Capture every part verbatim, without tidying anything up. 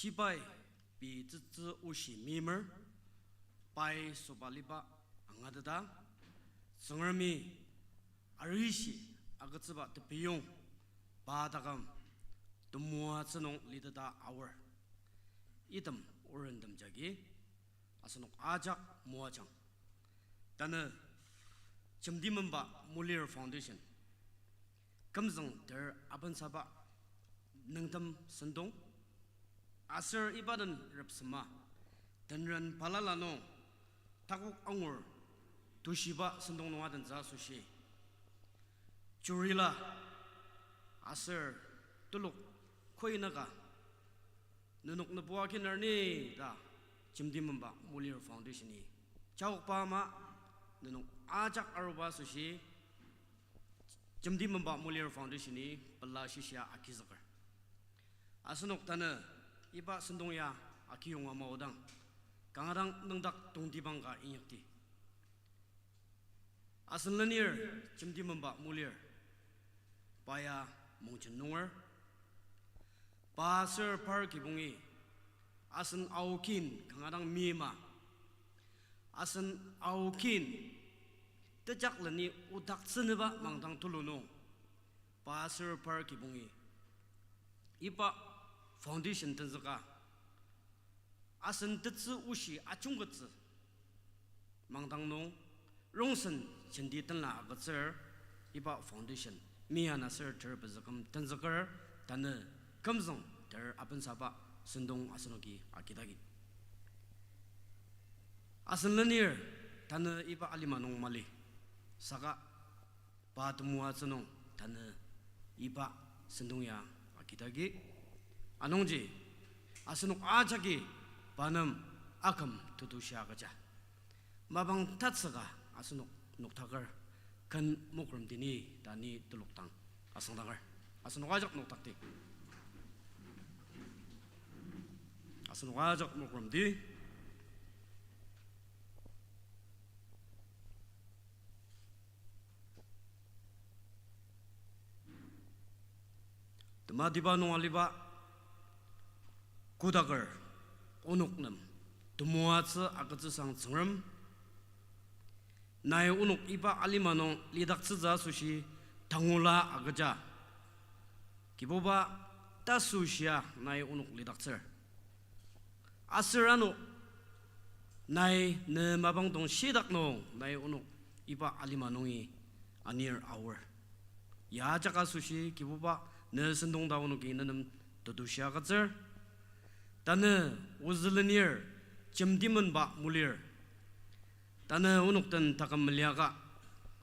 Shibai pei tsütsü oshi meimer, pai sobaliba angateta, Tsüngremi arishi agütsüba tepiyong, pa taküm temoatsü nung liteta aor. Item orentem jagi asenok ajak moajang. Tanü Jemti Memba Molir Foundation kümzüng ter apensaba nüngtem sentong, aser iba den repsema, tenren balala nung takok angur tushiba sentong nung adentsü asoshi, jurila aser telok koinaka nenok nübua kinar ni ta Jemti Memba Molir Foundation-i jaokba ama, nenok ajak aruba asoshi Jemti Memba Molir Foundation-i pela shishia agizüker. Asenok tanü iba sentong ya agiyonga maodang, kanga dang nüngdak tongtibang ka inyakdi. Asen lenir Jemti Memba Molir, pa ya mongjen nunger. Pa aser par kibongi asen Ao kin kanga dang meima, asen Ao kin tejakleni odaktsünüba mangdang tulu nung, pa aser par kibongi iba foundation tenzüka, asen tetsü oshi ajungkettsü mangdang nung rongsen jenti tenla agütsür iba foundation mia na ser ter pezüküm tenzüker, tanü kümzüng ter apensaba sentong asenoki agidagi. Asen lenir tanü iba alima nung mali, saka pa temoatsü nung tanü iba sentong ya agidagi. Anungji asenok ajaki pa nem aküm tetushia agüja. Mapang tatsüka asenok noktaker, ken mokrem dini ta ni telokdang asüngdanger. Asenok ajak noktakdi. Asenok ajak mokremdi. Tematiba nung aliba kodaker onok nem temoatsü agütsüsang Tsüngrem, nai onok iba alima nung lidaktsütsü asoshi tangula agüja. Kibuba, tasoshia nai onok lidaktsür. Aser ano nai ne mapang dong shidak nung nai onok iba alima nungi anir aor. Ya ajak asoshi Kibuba, ne sentong ta onoki nenem tetushia agütsür. Tanü ozü lenir Jemti Memba Molir, tanü onok den taküm meliaka,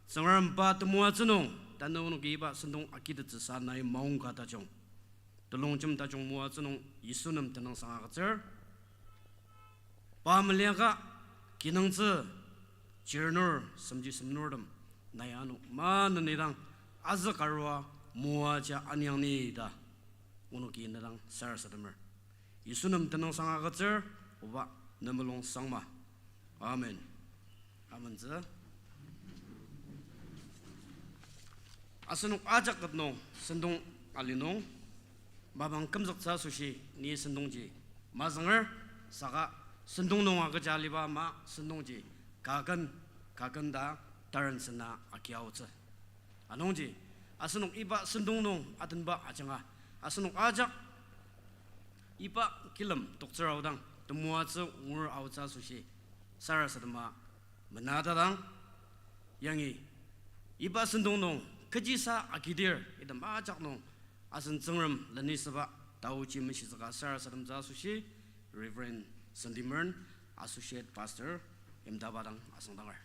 Tsüngrem pa temoatsü nung tanü onoki iba sentong agitettsüsa nai maongka tajung, telongjem tajung moatsü nung Yisu nem tenüngsang agütsür. Pa meliaka kinungtsü chirnur semji semnurtem nai ano maneni dang azükarua moaja aniang ni ta onoki ne dang sarasademer. Yisu nem tenüngsang agütsür, oba ne mulung sangma. Amen. Amentsü. Asenok ajak ket nung sentong ali nung mapang kümzüktsü asoshi ni sentongji mazünger, saka sentong nung agüja aliba ama sentongji kaken, kaken ta tarensena akiaotsü. Anungji asenok iba sentong nung atenba ajanga asenok ajak iba kilem toktsür aodang temoatsü ngur aotsü asoshi sarasadema menatadang, yangi iba sentong nung kechisa agidir item ajak nung asen Tsüngrem lenisüba taoji meshitsüka sarasademtsü asoshi Reverend Sendimern, Associate Pastor, Imdaba dang asüngdanger.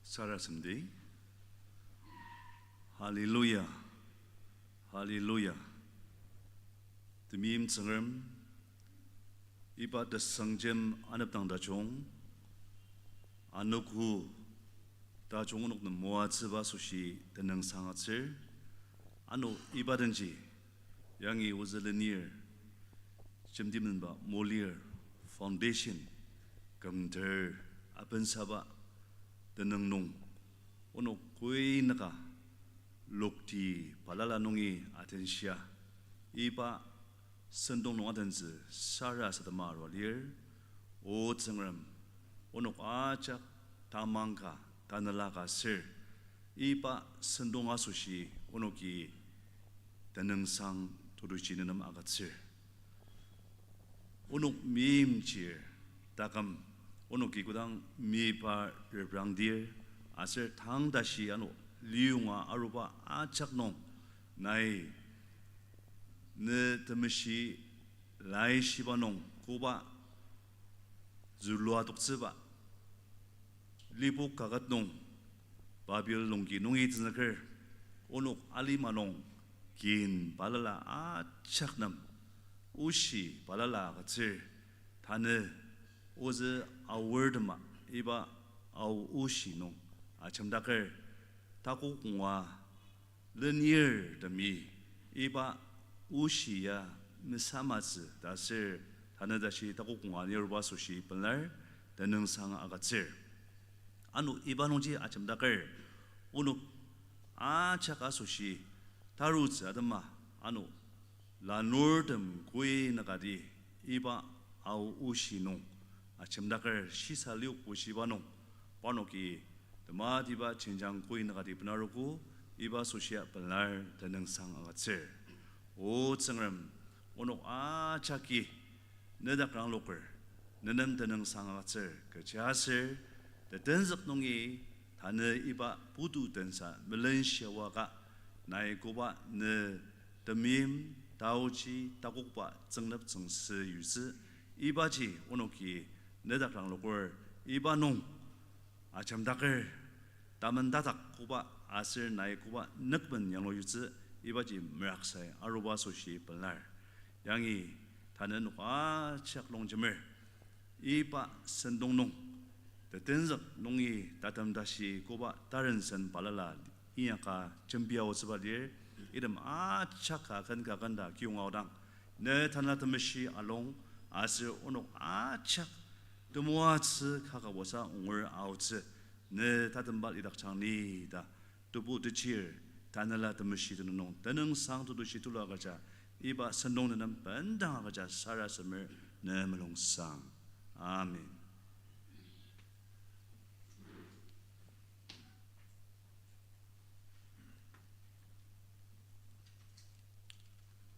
Sarasademdi. Hallelujah. Hallelujah. Temeim Tsüngrem, iba tesangjem anepdang tajung, anogo tajung onok nem moatsüba asoshi tenüngsang agütsür. Ano iba denji, yangi ozü lenir, Jemti Memba Molir Foundation, kümter apensaba tenüng nung, onok koinüka lokti balala nungi atenshia, iba sentong nung atentsü sarasadema arua lir. O Tsüngrem, onok ajak tamang ka tanela ka sür, iba sentong asoshi onoki tenüngsang tutuji nenem agütsür. Onok meimchir taküm, onoki kodang meiba reprangdir, aser tang tashi ano liyonga aruba ajak nung, nai ne temeshi laishiba nung koba zülua toktsüba, lipok kaket nung, Babil longki nungi tenzüker, onok alima nung kin balala ajak nem, oshi balala agütsür, tanü ozü aortema iba Ao oshi nung ajemdaker, takok ngua lenirtemi iba oshi ya mesamatsü ta aser tanü tashi takok ngua niruba asoshi pelar tenüngsang agütsür. Ano iba nungji ajemdaker, onok ajak asoshi tarutsü atema, ano lanurtem koinükati iba Ao oshi nung ajemdaker shisa liokbo shiba nung, parnoki tematiba jenjang koinükati benarogo, iba asoshia pelar tenüngsang agütsür. O Tsüngrem, onok ajaki nedak rangloker, nenem tenüngsang agütsür, kechiaser tetenzük nungi tanü iba putu tensa melenshiawaka, nai koba ne temeim taoji takokba tsüngnep tsüngsü yutsü, ibaji onoki nedak rangloker, iba nung ajemdaker, tamen tatak koba aser nai koba nükben yanglu yutsü, ibaji meraksai aruba asoshi pelar. Yangi tanü nok ajak longjemer, iba sentong nung, tetenzük nungi tatem tashi koba tarensen balala inyaka jembia otsüba lir, item ajak ka ken ka ken ta kiyonga aodang, ne Tanela Temeshi alung, aser onok ajak temoatsü kakabosa ongur aotsü, ne tatemba lidakjang ni ta tebu techir, Tanela Temeshi tenüng nung tenüngsang tetushi tulu agüja, iba sentong nenem bendang agüja sarasademer ne mulungsang. Amen.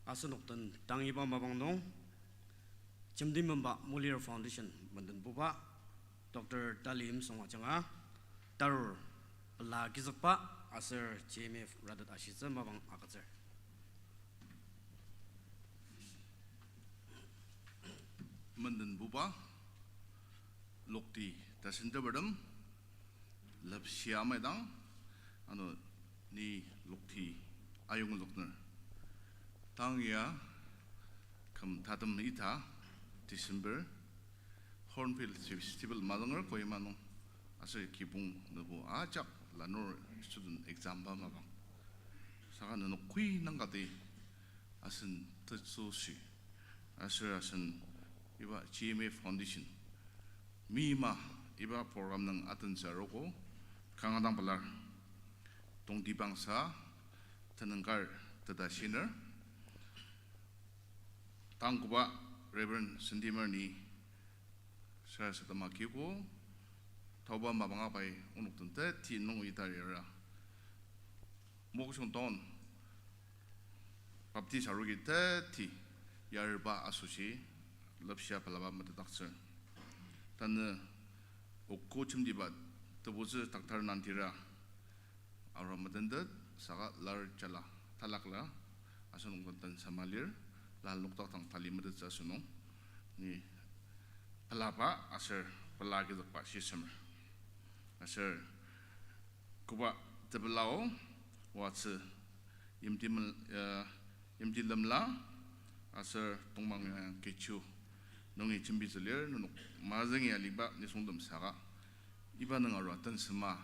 Asenok den tang iba mapang nung, Jemtimemba Moliere Foundation mendenbuba, Doctor Talim Song ajanga, tarur pela kizükba aser G M F ratet ashitsü mapang agütsür. Mendenbuba, lokti tasen tebartem, lepshia maidang, ano ni lokti ayongzükner. Tang ya küm tatem ita December Hornbill Festival mazenger Kohima nung aser kibong nübo ajak lanur student exam ba mapang. Saka nenok koi nangkati asen tetsüshi, aser asen iba G M F Foundation meima iba program nung atentsü arogo kanga dang pelar. Tongtibangsa tenüng kar teta shiner, tangkoba Reverend Sendimer ni sarasadema kiko, taoba mapanga pai onok den teti nung itarira Mokokchung Town Baptist arogi teti yarba asoshi lepshia pelaba metetdaktsür. Tanü oko jemtiba tebutsü taktar nantira arua metentet saka lar jala talakla asenok den samalir la lokdak dang tali metettsü asenok ni pelaba aser pela kizükba shisemer. Aser koba tepelao oatsü yimti mel-, eh, yimti lemla aser tongmang, eh, kechu nungi jembitsü lir, nenok mazüngi aliba nisungtem saka iba nung arua tensema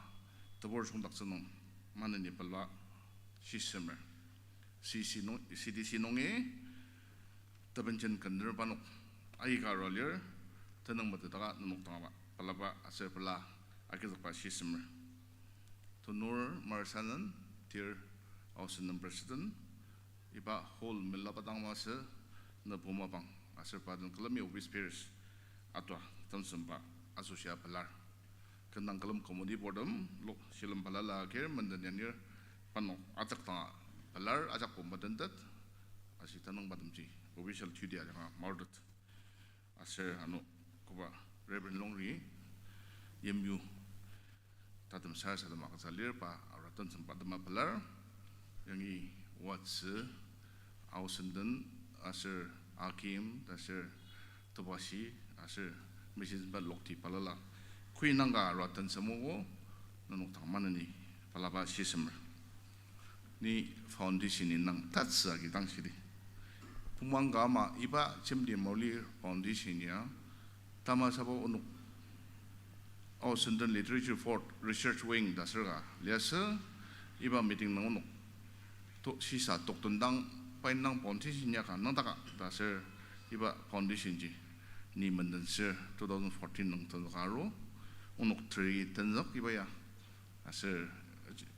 tebur shongdaktsü nung maneni pela shisemer. C C nung, C D C nungi tebenjen kener parnok aika arua lir, tenüng metetdaka nenok dangaba pelaba aser pela agizükba shisemer. Tonur Marsanen, tir Aosenden President, iba hall melaba dang masü, ne puma bang, aser pa den külemi office bearers, atwa, temsemba, asoshia pelar. Ken dang külem committee board tem, lo, shilem balala aker, menden yanir, parnok ajak danga pelar, ajakbo metentet, aser tanang patemji, official duty ajanga marutet. Aser ano koba Reverend Longri, yimyu, tatem sarasadema agütsü lir pa, arua tensemba tema pelar, yangi Watsü, Aosenden, aser Akim, ta aser Tebashi, aser Missions ba lokti balala. Koi nangka arua tensemogo, nenok dang maneni balaba shisemer. Ni foundation indang tatsü agi dang shidi. Pumang ka ama iba Jemti Maruli Foundation ya, tamasaba onok Aosenden Literature Fort Research Wing ta aser ka liasü, iba meeting nung onok to shisa toktendang pai indang foundation ya ka nangdaka ta aser iba foundation ji ni menden ser two thousand fourteen nung tenzüka aru, onok teri tenzük iba ya. Aser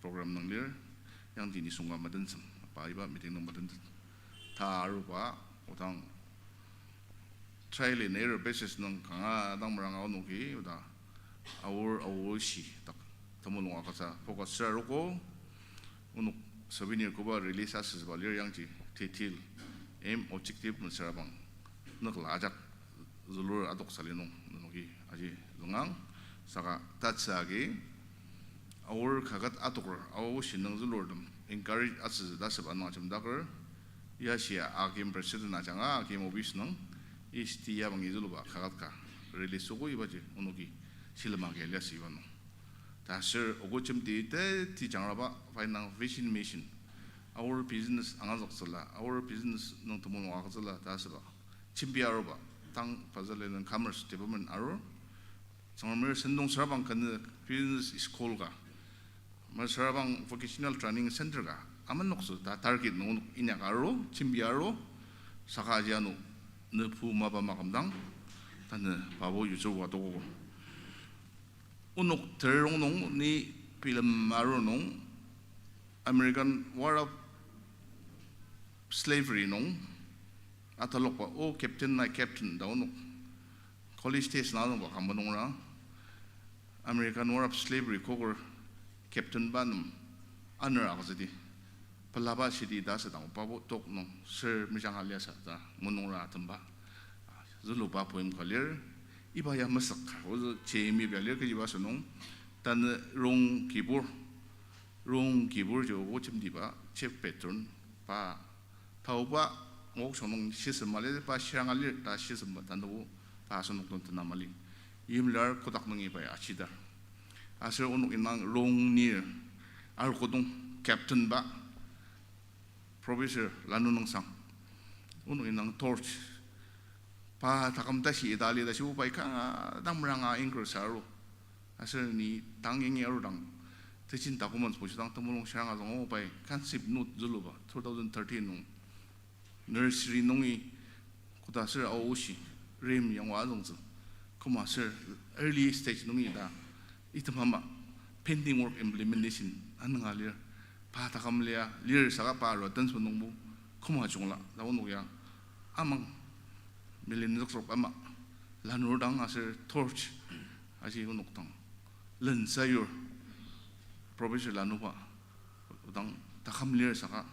program nung lir, yangji nisung ka metentsü, pa iba meeting nung metentsü. Ta aruba, odang trial and error basis nung kanga dang meranga onoki, oda aor aor shi, tak, temulung agütsü focus ser arogo, onok souvenir koba release asüba lir yangji, detail, aim, objective, mesüra bang, nükla ajak, zülur adoksa li nung, nenoki aji züngang, saka tatsü agi, aor kaket adoker, aor shinung zülurtem encourage asütsü ta asüba nung ajemdaker, ya shia Akim president ajanga Akim office nung, East ya bangi züluba kaket ka release ogo ibaji onoki shilem agi liasü iba nung. Ta aser ogo Jemti teti jangraba pai indang vision mission, our business angazüktsüla, our business nung temulung agütsüla ta asüba jembi aruba, tang Bazar Land and Commerce Department arur, Tsüngremer sentong sürabang kenü business school ka, mesüra bang vocational training center ka, amenoktsü ta target nung onok inyaka aru, jembi aru, saka aji ano, nübu mapa makümdang, tanü pabo yutsüogo. Onok terong nung ni bilem aru nung, American war of slavery nung, atalokba o captain na captain ta onok college days nung azüngba kanga nungra, American war of slavery koker captain ba nem honor agütsüdi. Pelaba shidi ta asüdang pabo tok nung ser mejanga liasü ta munungra atemba züluba poem ka lir, iba ya mesük ka, ozü jemi ba lir kechiba asünung, tanü rong kibur, rong kibur ji o jemtiba, chef patron, pa, taoba, ngok shonung shisema lir, pa shiranga lir ta shisema tanübo, pa asenok nung tena mali. Yimlar kotak nungi pai achidar. Aser onok indang rong nir, arkodong captain ba, Professor Lanu Nungsang. Onok indang torch. Pa taküm tashi Italy tashi o pai kanga dang meranga anchor saru. Aser ni tang yangi arudang, tejin documents bushidang temulung shiranga züngo pai concept note züluba two thousand thirteen nung nursery nungi koda aser aoshi rem yangwa azüngtsü. Koma aser early stage nungi ta item ama pending work implementation anünga lir. Pa taküm lia lir saka pa arua tenso nungbo koma jungla ta onok ya amang milen zükzük ama lanur dang aser torch aji onok dang len sayur Professor Lanuba odang taküm lir saka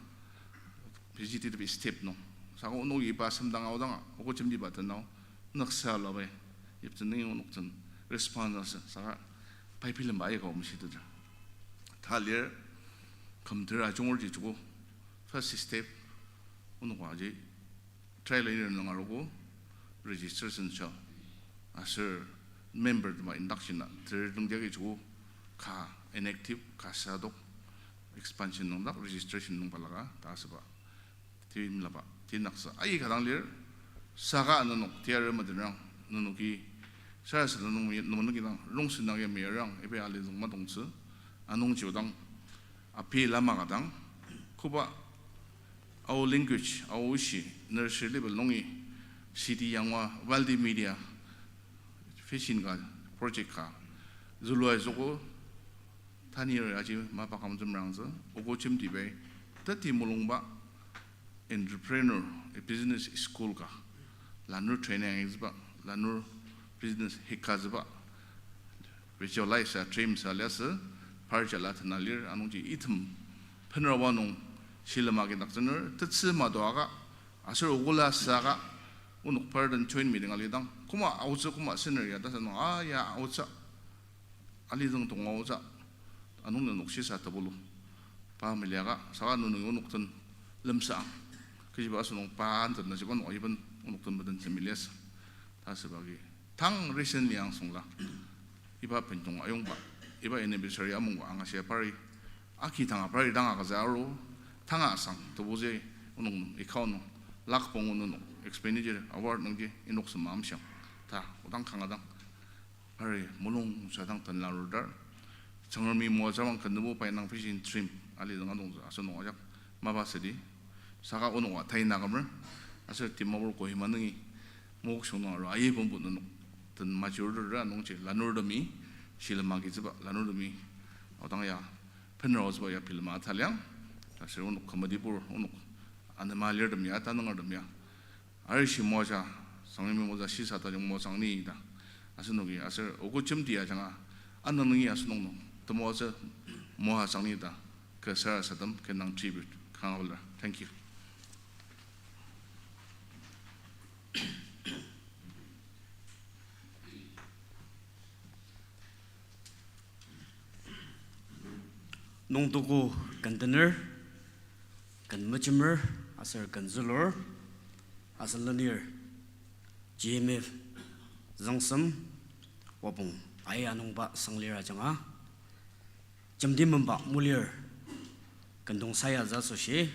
vegetative estate nung. Saka onok iba semdang aodanga, ogo jemtiba tenao, nüksa labai, ipten nungi onok ten response asü, saka pai bilemba aika omishiteter. Ta lir, kümter ajungurji joko, first step, onok aji, trial and error nung arogo, registration shia. Aser member tema induction a, ter nungji agi joko, ka inactive, ka sadok, expansion nung dak, registration nung balaka, ta asüba. Timlaba, tinaksa, aika dang lir, saka nenok, tiare madenrang, nenoki, sarasadem nung, nung nenoki dang, rongsen dang ya meyarang, iba ali züng madongtsü, anungji odang, api lama ka dang, koba, Ao language, Ao oshi, nursery level nungi, city yangwa, multimedia, fashion ka, project ka, Zülua isogo, tanir aji mapa kamtsü merangtsü, ogo jemtibai, teti mulungba, entrepreneur, business school ka, lanur training agizüba, lanur business hikatsüba, visualize a dreams a liasü, par jala tena lir, anungji item penrawa nung shilem agidaktsüner, tetsü madoaka, aser ogola saka, onok par den joint meeting alidang, koma aotsü koma senior ya ta sünung, a ya aotsü, alidang tonga aotsü, anung nenok shisa tebulu. Pa meliaka, saka nunung onok den lemsang. Kechiba asünung pa anten na shiba nung aiben onok den beden temilias. Ta süba agi. Tang recently angsungla. Iba bendong ayongba. Iba anniversary amungba angashia pari. Aki tanga pari tanga kaza aru. Tanga asang. Tebuji onok nung. Ikao nung. Lakh pong onok nung. Expenditure award nungji. Inok sema amshiang. Ta. Odang kanga dang. Pari mulung sadang tenla rudar. Tsüngremi moajabang kenübo pai nang vision dream. Alidang adong asünung ajak. Mapa südi. Saka onok a taina kamer. Aser Dimapur Kohima nungi. Mokokchung nung aru ayi pembu nenok. Ten machi rudar anungji lanurtemi. Shilem agizüba lanurtemi. Aodang ya. Penrao züba ya bilema ataliang. Aser onok committee bur onok. Anema lirtemi ya, tanüngertemi ya. Arishi moaja, Tsüngremi moaja shisa tajung moajang ni ta. Asenoki aser ogo jemti ajanga, anang nungi asenok nung, temoatsü moajang ni ta, kü sarasadem, kü nang tribute, kanga balera. Thank you. Nungtogo kentener, ken mejemer, aser ken zülur, asen lenir, G M F, Zangsem, Wapong, ai anungba sanglir ajanga, jemti memba mulir, kentong saya za asoshi,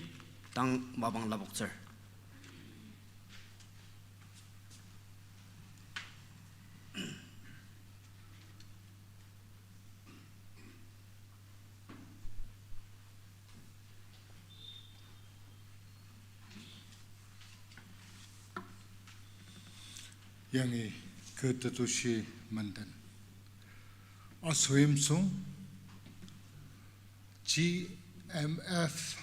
tang mapang lapoktsür. Yangi kü tetushi menden. Aso Yimsung, G M F,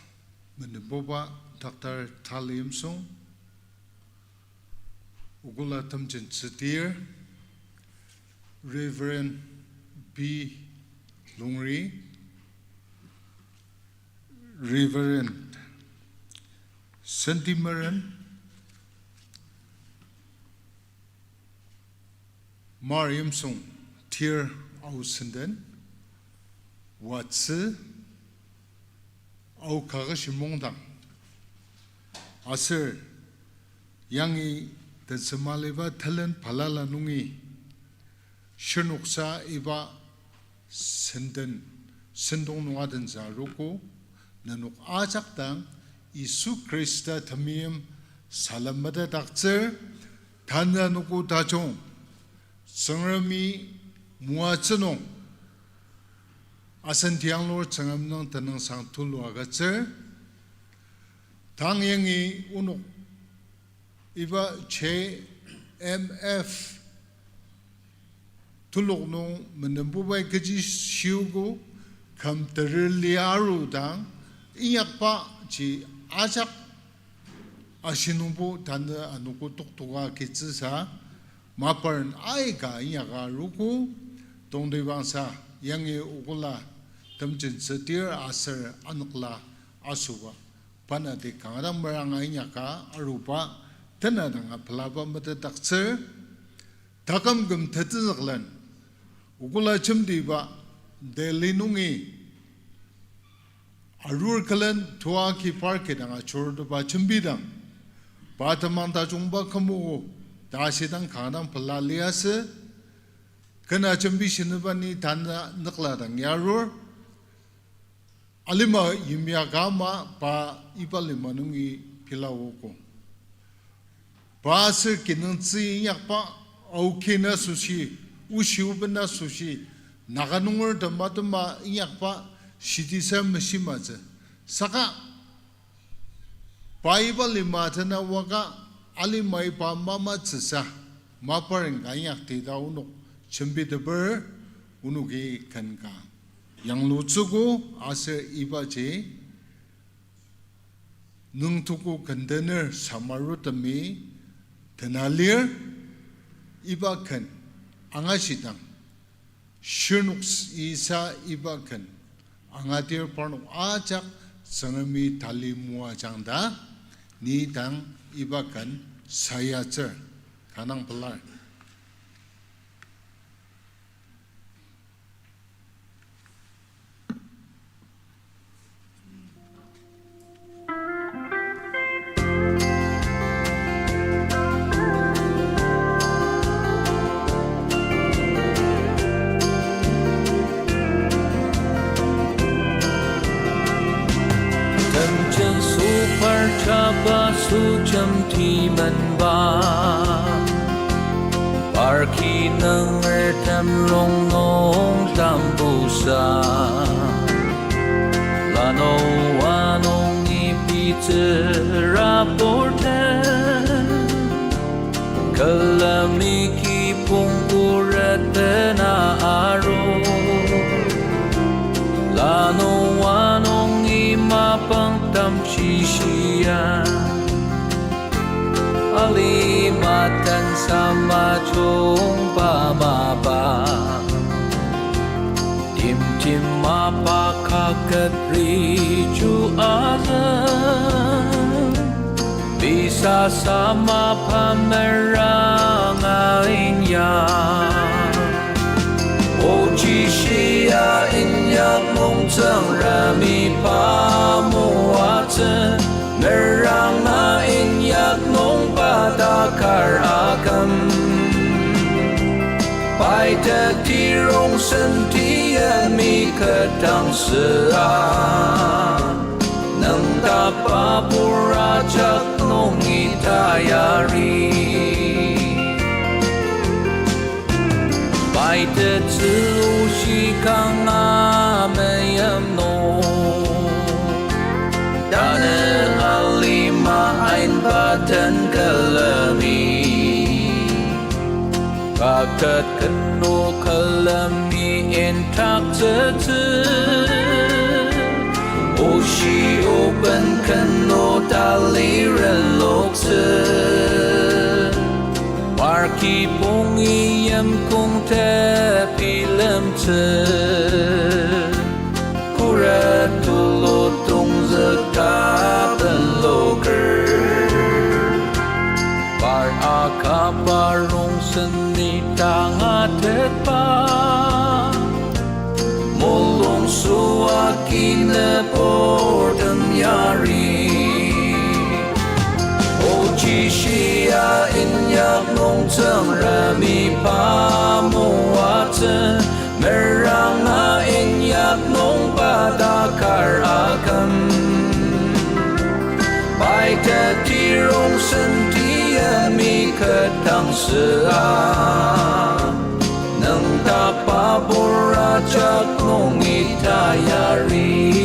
menembuba Doctor Tali Yimsung, ogola temjen tsütir, Reverend B Lungri, Reverend Senti Meren, Mar Yimsung, tir Ao Senden, Watsü, Ao Kakashi Mungdang, aser yangi tensema aliba telen balala nungi, shirnoksa iba senden, sentong nung adentsü arogo, nenok ajak dang Yisu Khrista temeim salem metetdaktsür, tanü anogo tajung, Tsüngremi moatsü nung, asen tianglur Tsüngrem nung tenüngsang tulu agütsür, tang yangi onok iba J M F telok nung menembubai kechi shiogo küm tereli arudang inyakba ji ajak ashi nungbo tanü anogo toktoka kitsüsa maparen aika inyaka arogo tongtibangsa yangi ogola temjen tsütir aser anokla asoba. Panati kanga dang meranga inyaka aruba, tena danga pelaba metetdaktsür, taküm küm tetezüklen, ogola jemtiba, Delhi nungi, arur külen tua ki par ki dang ajurteba jembidang, pa temang tajungba kümogo, ta ashidang kanga dang pela liasü, kena jembi shinüba ni tanü nükla dang yarur, alima yimya ka ama pa iba lima nungi pila ogo. Pa aser kinungtsü inyakba, aoki na asoshi, oshi oben na asoshi, Naga nunger tema tema inyakba, shitisa meshimatsü. Saka pa iba lima tena waka alimai pa mamatsüsa, maparen ka inyakti ta onok jembiteper, onoki ken ka yanglutsüogo aser ibaji nüngtugu kendener samarutemi tena lir, iba ken angashidang, shirnok s-, isa iba ken angadir parnok ajak Tsüngremi tali moajang ta, ni dang iba ken sayatsür, kanga pelar. Temjen süpar chaba süjem timenba, parki nungertem rongnung tambusa, lanu wanungi pitsüra purtem, külemi kibong khuret bena aru, lanu wanungi mapang tamshi shia, alima tensa majungba mapa, timtim mapa kaket riju azü, pisa sama pa meranga inyak. Ochi shia inyak nung Tsüngremi pa moatsü, meranga inyak nung pa takar aküm. Pai teti rongsen tiyemi ketdangsüa, nüngdakba pur ajak nungi tayari. Pai tetsü oshi kanga meyim nung, tanü alima ainba den külemi, kaket kenu külemi intaktsütsü, oshi oben kenu tali renloktsü, parki pungi yimkong tebilemtsü, khuret tulu tongzük ta benloker, par akaba rongsen ni tangatetba, mulung süa kinüpurtem yari. Ochi shia inyak nung Tsüngremi pa moatsü, meranga inyak nung pa takar aküm. Pai teti rongsen tiyemi ketdangsüa, nüngdakba pur ajak nungi tayari.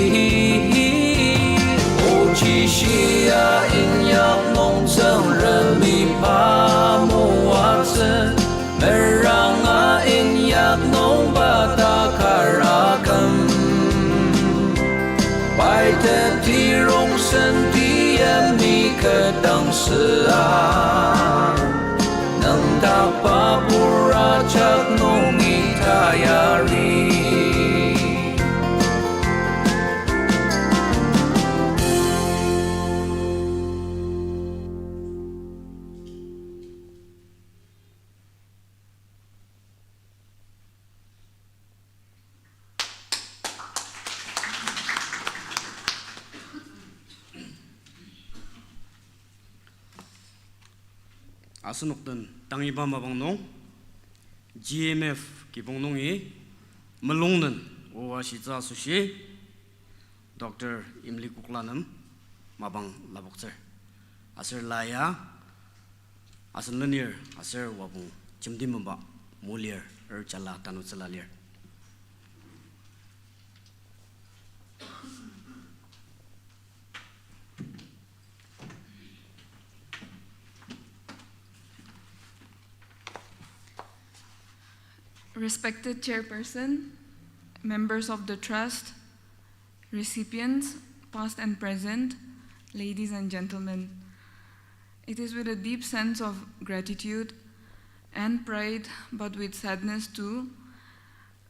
Ochi shia inyak nung Tsüngremi pa moatsü, meranga inyak nung pa takar aküm. Pai teti rongsen tiyemi ketdangsüa, nüngdakba pur ajak nungi tayari. Asenok den tangiba mapang nung, G M F kibong nungi mulung den oa shitsü asoshi, Doctor Imli Kokla nem mapang lapoktsür. Aser la ya asen lenir aser wapong jemtimemba molir er jala tanutsüla lir. Respected Chairperson, members of the Trust, recipients, past and present, ladies and gentlemen, it is with a deep sense of gratitude and pride, but with sadness too,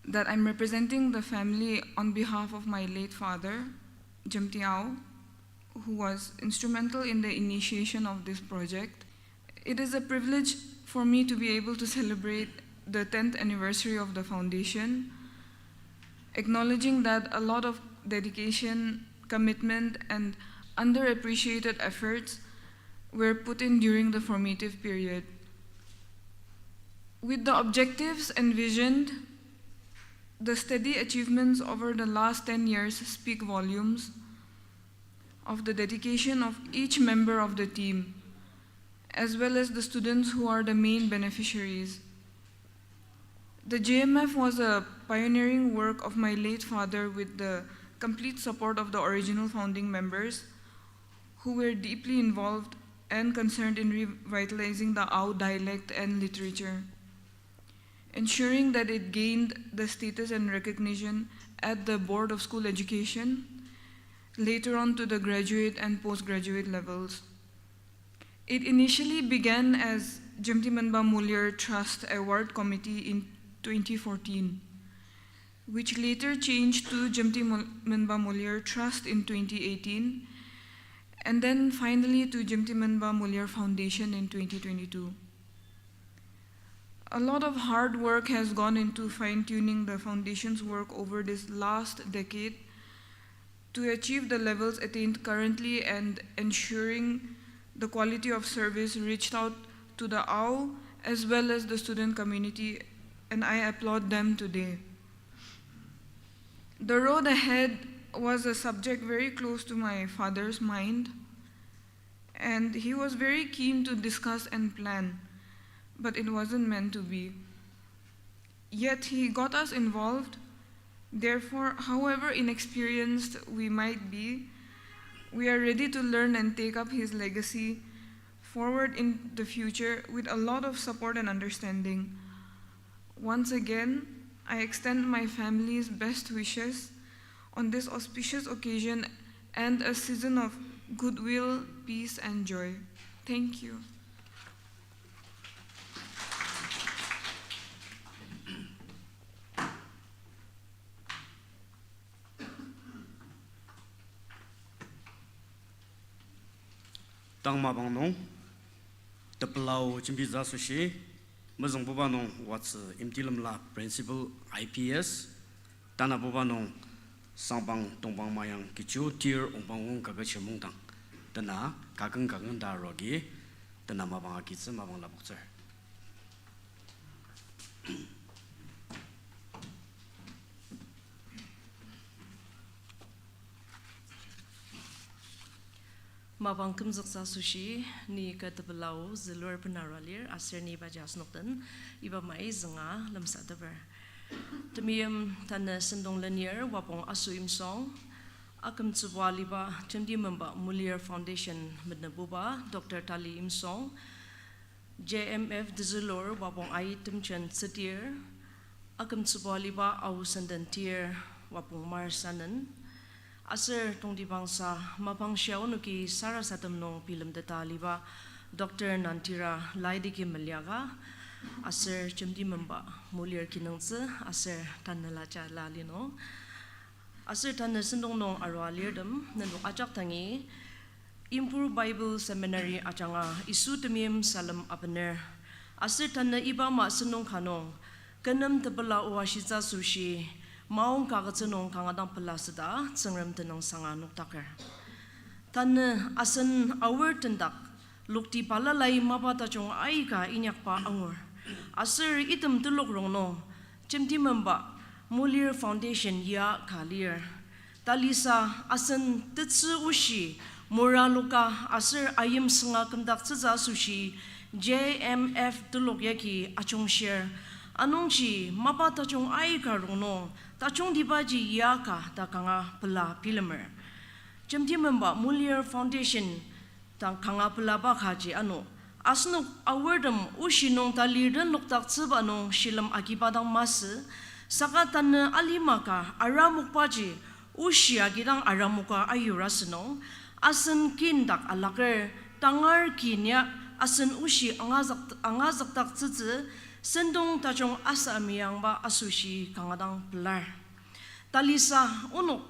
that I'm representing the family on behalf of my late father, Jemti Ao, who was instrumental in the initiation of this project. It is a privilege for me to be able to celebrate the tenth anniversary of the foundation, acknowledging that a lot of dedication, commitment, and underappreciated efforts were put in during the formative period. With the objectives envisioned, the steady achievements over the last ten years speak volumes of the dedication of each member of the team, as well as the students who are the main beneficiaries. The J M F was a pioneering work of my late father with the complete support of the original founding members, who were deeply involved and concerned in revitalizing the Ao dialect and literature, ensuring that it gained the status and recognition at the Board of School Education, later on to the graduate and postgraduate levels. It initially began as Jemti Menba Mulir Trust Award Committee in twenty fourteen, which later changed to Jemti Mul-, Menba Mulir Trust in twenty eighteen, and then finally to Jemti Menba Mulir Foundation in twenty twenty-two. A lot of hard work has gone into fine-tuning the foundation's work over this last decade to achieve the levels attained currently and ensuring the quality of service reached out to the Ao as well as the student community, and I applaud them today. The road ahead was a subject very close to my father's mind, and he was very keen to discuss and plan, but it wasn't meant to be. Yet he got us involved. Therefore, however inexperienced we might be, we are ready to learn and take up his legacy forward in the future with a lot of support and understanding. Once again, I extend my family's best wishes on this auspicious occasion and a season of goodwill, peace, and joy. Thank you. Tang mapang nung, tepelau jembitsü asoshi, mezüngbuba nung Watsü Imtilemla Principal I P S, tanabuba nung Sangpang Tongpang Mayang Kichu tir Ongpang Wung Kaket Shimungdang, tena kakeng kakeng ta aruagi, tena mapang agitsü mapang lapoktsür. Mapang kümzüktsü asoshi, ni ka tepelau zülur bena arua lir, aser ni ibaji asenok den, iba mai zünga lemsateper. Temeim tanü sentong lenir, wapong aso Imsong, akümtsüba aliba Jemti Menba Mulir Foundation menebuba, Doctor Tali Imsong, J M F tezülur wapong aitem jen tsütir, akümtsüba aliba Ao Senden tir wapong Mar Sanen, aser tongtibangsa mapang shia onoki sarasadem nung bilemteta aliba Doctor Nantira Laidiki Meliaka, aser Jemti Menba Mulir kinungtsü, aser tanü laja la linung. Aser tanü sentong nung arua lirtem, nenok ajak dangi, Impur Bible Seminary ajanga Yisu temeim salem abener. Aser tanü iba ama sentong ka nung, kü nem tepela o ashitsü asoshi, maong kaket nung kanga dang pela süda, Tsüngrem tenüngsanga nokdaker. Tanü asen aor tendak, lokti balalai mapa tajung aika inyakba angur. Aser item telok rongnung, Jemti Menba Mulir Foundation ya ka lir. Talisa asen tetsü oshi, mora loka aser ayimsünga kümdaktsütsü asoshi, J M F telok yagi ajungshir. Anungji mapa tajung aika rongnung, tajungtibaji ya ka ta kanga pela bilemer. Jemti Menba Mulir Foundation dang kanga pelaba kaji ano, Asenok aortem oshi nung tali renlokdaktsüba nung shilem agiba dang masü, saka tanü alima ka aramokbaji oshi agidang aramoka ayur asünung, asen kin dak alaker, tangar kin ya asen oshi angazük-, angazükdaktsütsü sentong tajung asa meyangba asoshi kanga dang pelar. Talisa onok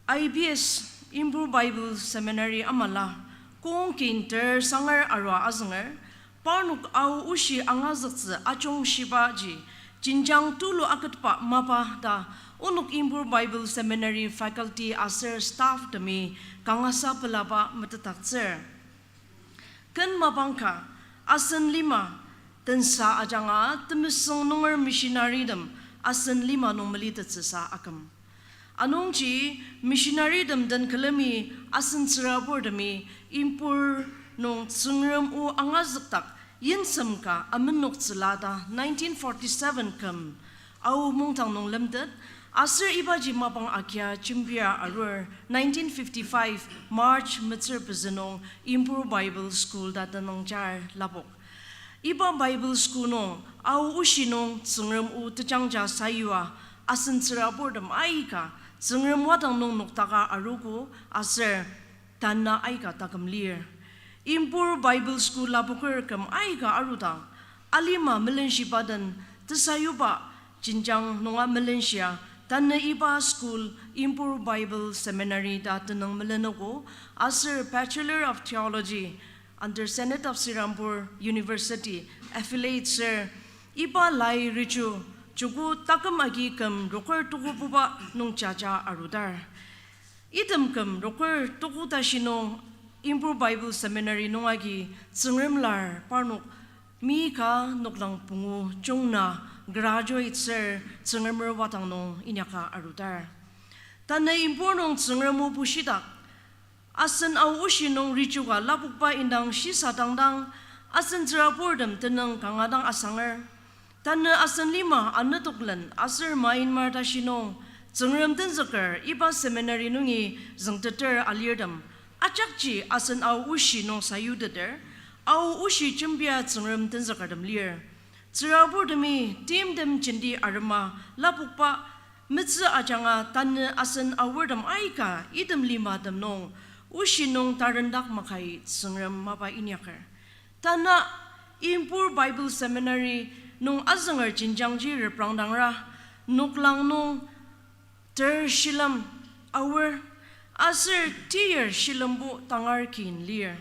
I B S, Impur Bible Seminary amala, kong kin ter sangar arua azünger, parnok Ao oshi angazüktsü ajungshibaji jenjang tulu aketba mapa ta onok Impur Bible Seminary faculty aser staff temi kangasa pelaba metetdaktsür. Ken mapang ka, asen lima tensa ajanga temesüng nunger missionarytem asen lima nung melitettsüsa aküm. Anungji missionarytem den külemi asen tsüraburtemi Impur nung Tsüngrem o angazükdak yimsem ka amenoktsüla ta nineteen forty-seven küm Ao mungdang nung lemtet, aser ibaji mapang agia jembia arur nineteen fifty-five March metsür pezü nung Impur Bible School ta tenüng jar lapok. Iba Bible School nung Ao oshi nung Tsüngrem o tejangja sayua asen tsüraburtem aika Tsüngrem wadang nung noktaka arogo aser tanü aika taküm lir. Impur Bible School lapoker küm aika arudang, alima melenshiba den tesayuba jenjang nunga melenshia, tanü iba school Impur Bible Seminary ta tenüng melenogo, aser Bachelor of Theology under Senate of Serampore University affiliate ser, iba lai riju joko taküm agi küm roker tokobuba nung jaja arudar. Item küm roker toko tashi nung Impur Bible Seminary nung agi Tsüngrem lar parnok mi ka noklang pungu jungna graduate ser Tsüngremer wadang nung inyaka arudar. Tanü Impur nung Tsüngrem o bushidak, asen Ao oshi nung riju ka lapokba indang shisadangdang, asen tsüraburtem tenüng kanga dang asanger. Tanü asen lima anetoklen aser Myanmar tashi nung Tsüngrem tenzüker iba seminary nungi züngteter alirtem, ajakji asen Ao oshi nung sayuteter, Ao oshi jembia Tsüngrem tenzükertem lir. Tsüraburtemi timtem jenti arema lapokba metsü ajanga tanü asen aortem aika item limatem nung oshi nung tarendak makai Tsüngrem mapa inyaker. Tanü Impur Bible Seminary nung azünger jenjangji reprangdangra, noklang nung ter shilem aor, aser tiyar shilembo tangar kin lir.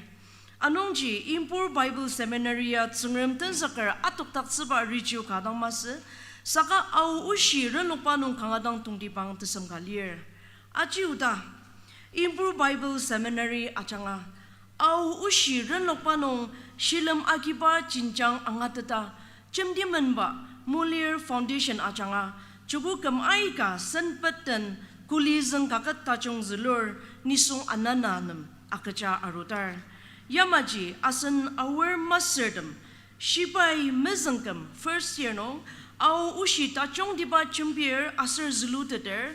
Anungji Impur Bible Seminary ya Tsüngrem tenzüker atokdaktsüba riju ka dang masü, saka Ao oshi renlokba nung kanga dang tongtibang tesem ka lir. Aji oda, Impur Bible Seminary ajanga Ao oshi renlokba nung shilem agiba jenjang angateta, jemtimenba Muller Foundation ajanga joko küm aika senpeten kuli züng kaket tajung zülur nisung anana nem agüja arudar. Yamaji asen aor mastertem shibai mezüngküm first year nung Ao oshi tajungtiba jembir aser züluteter,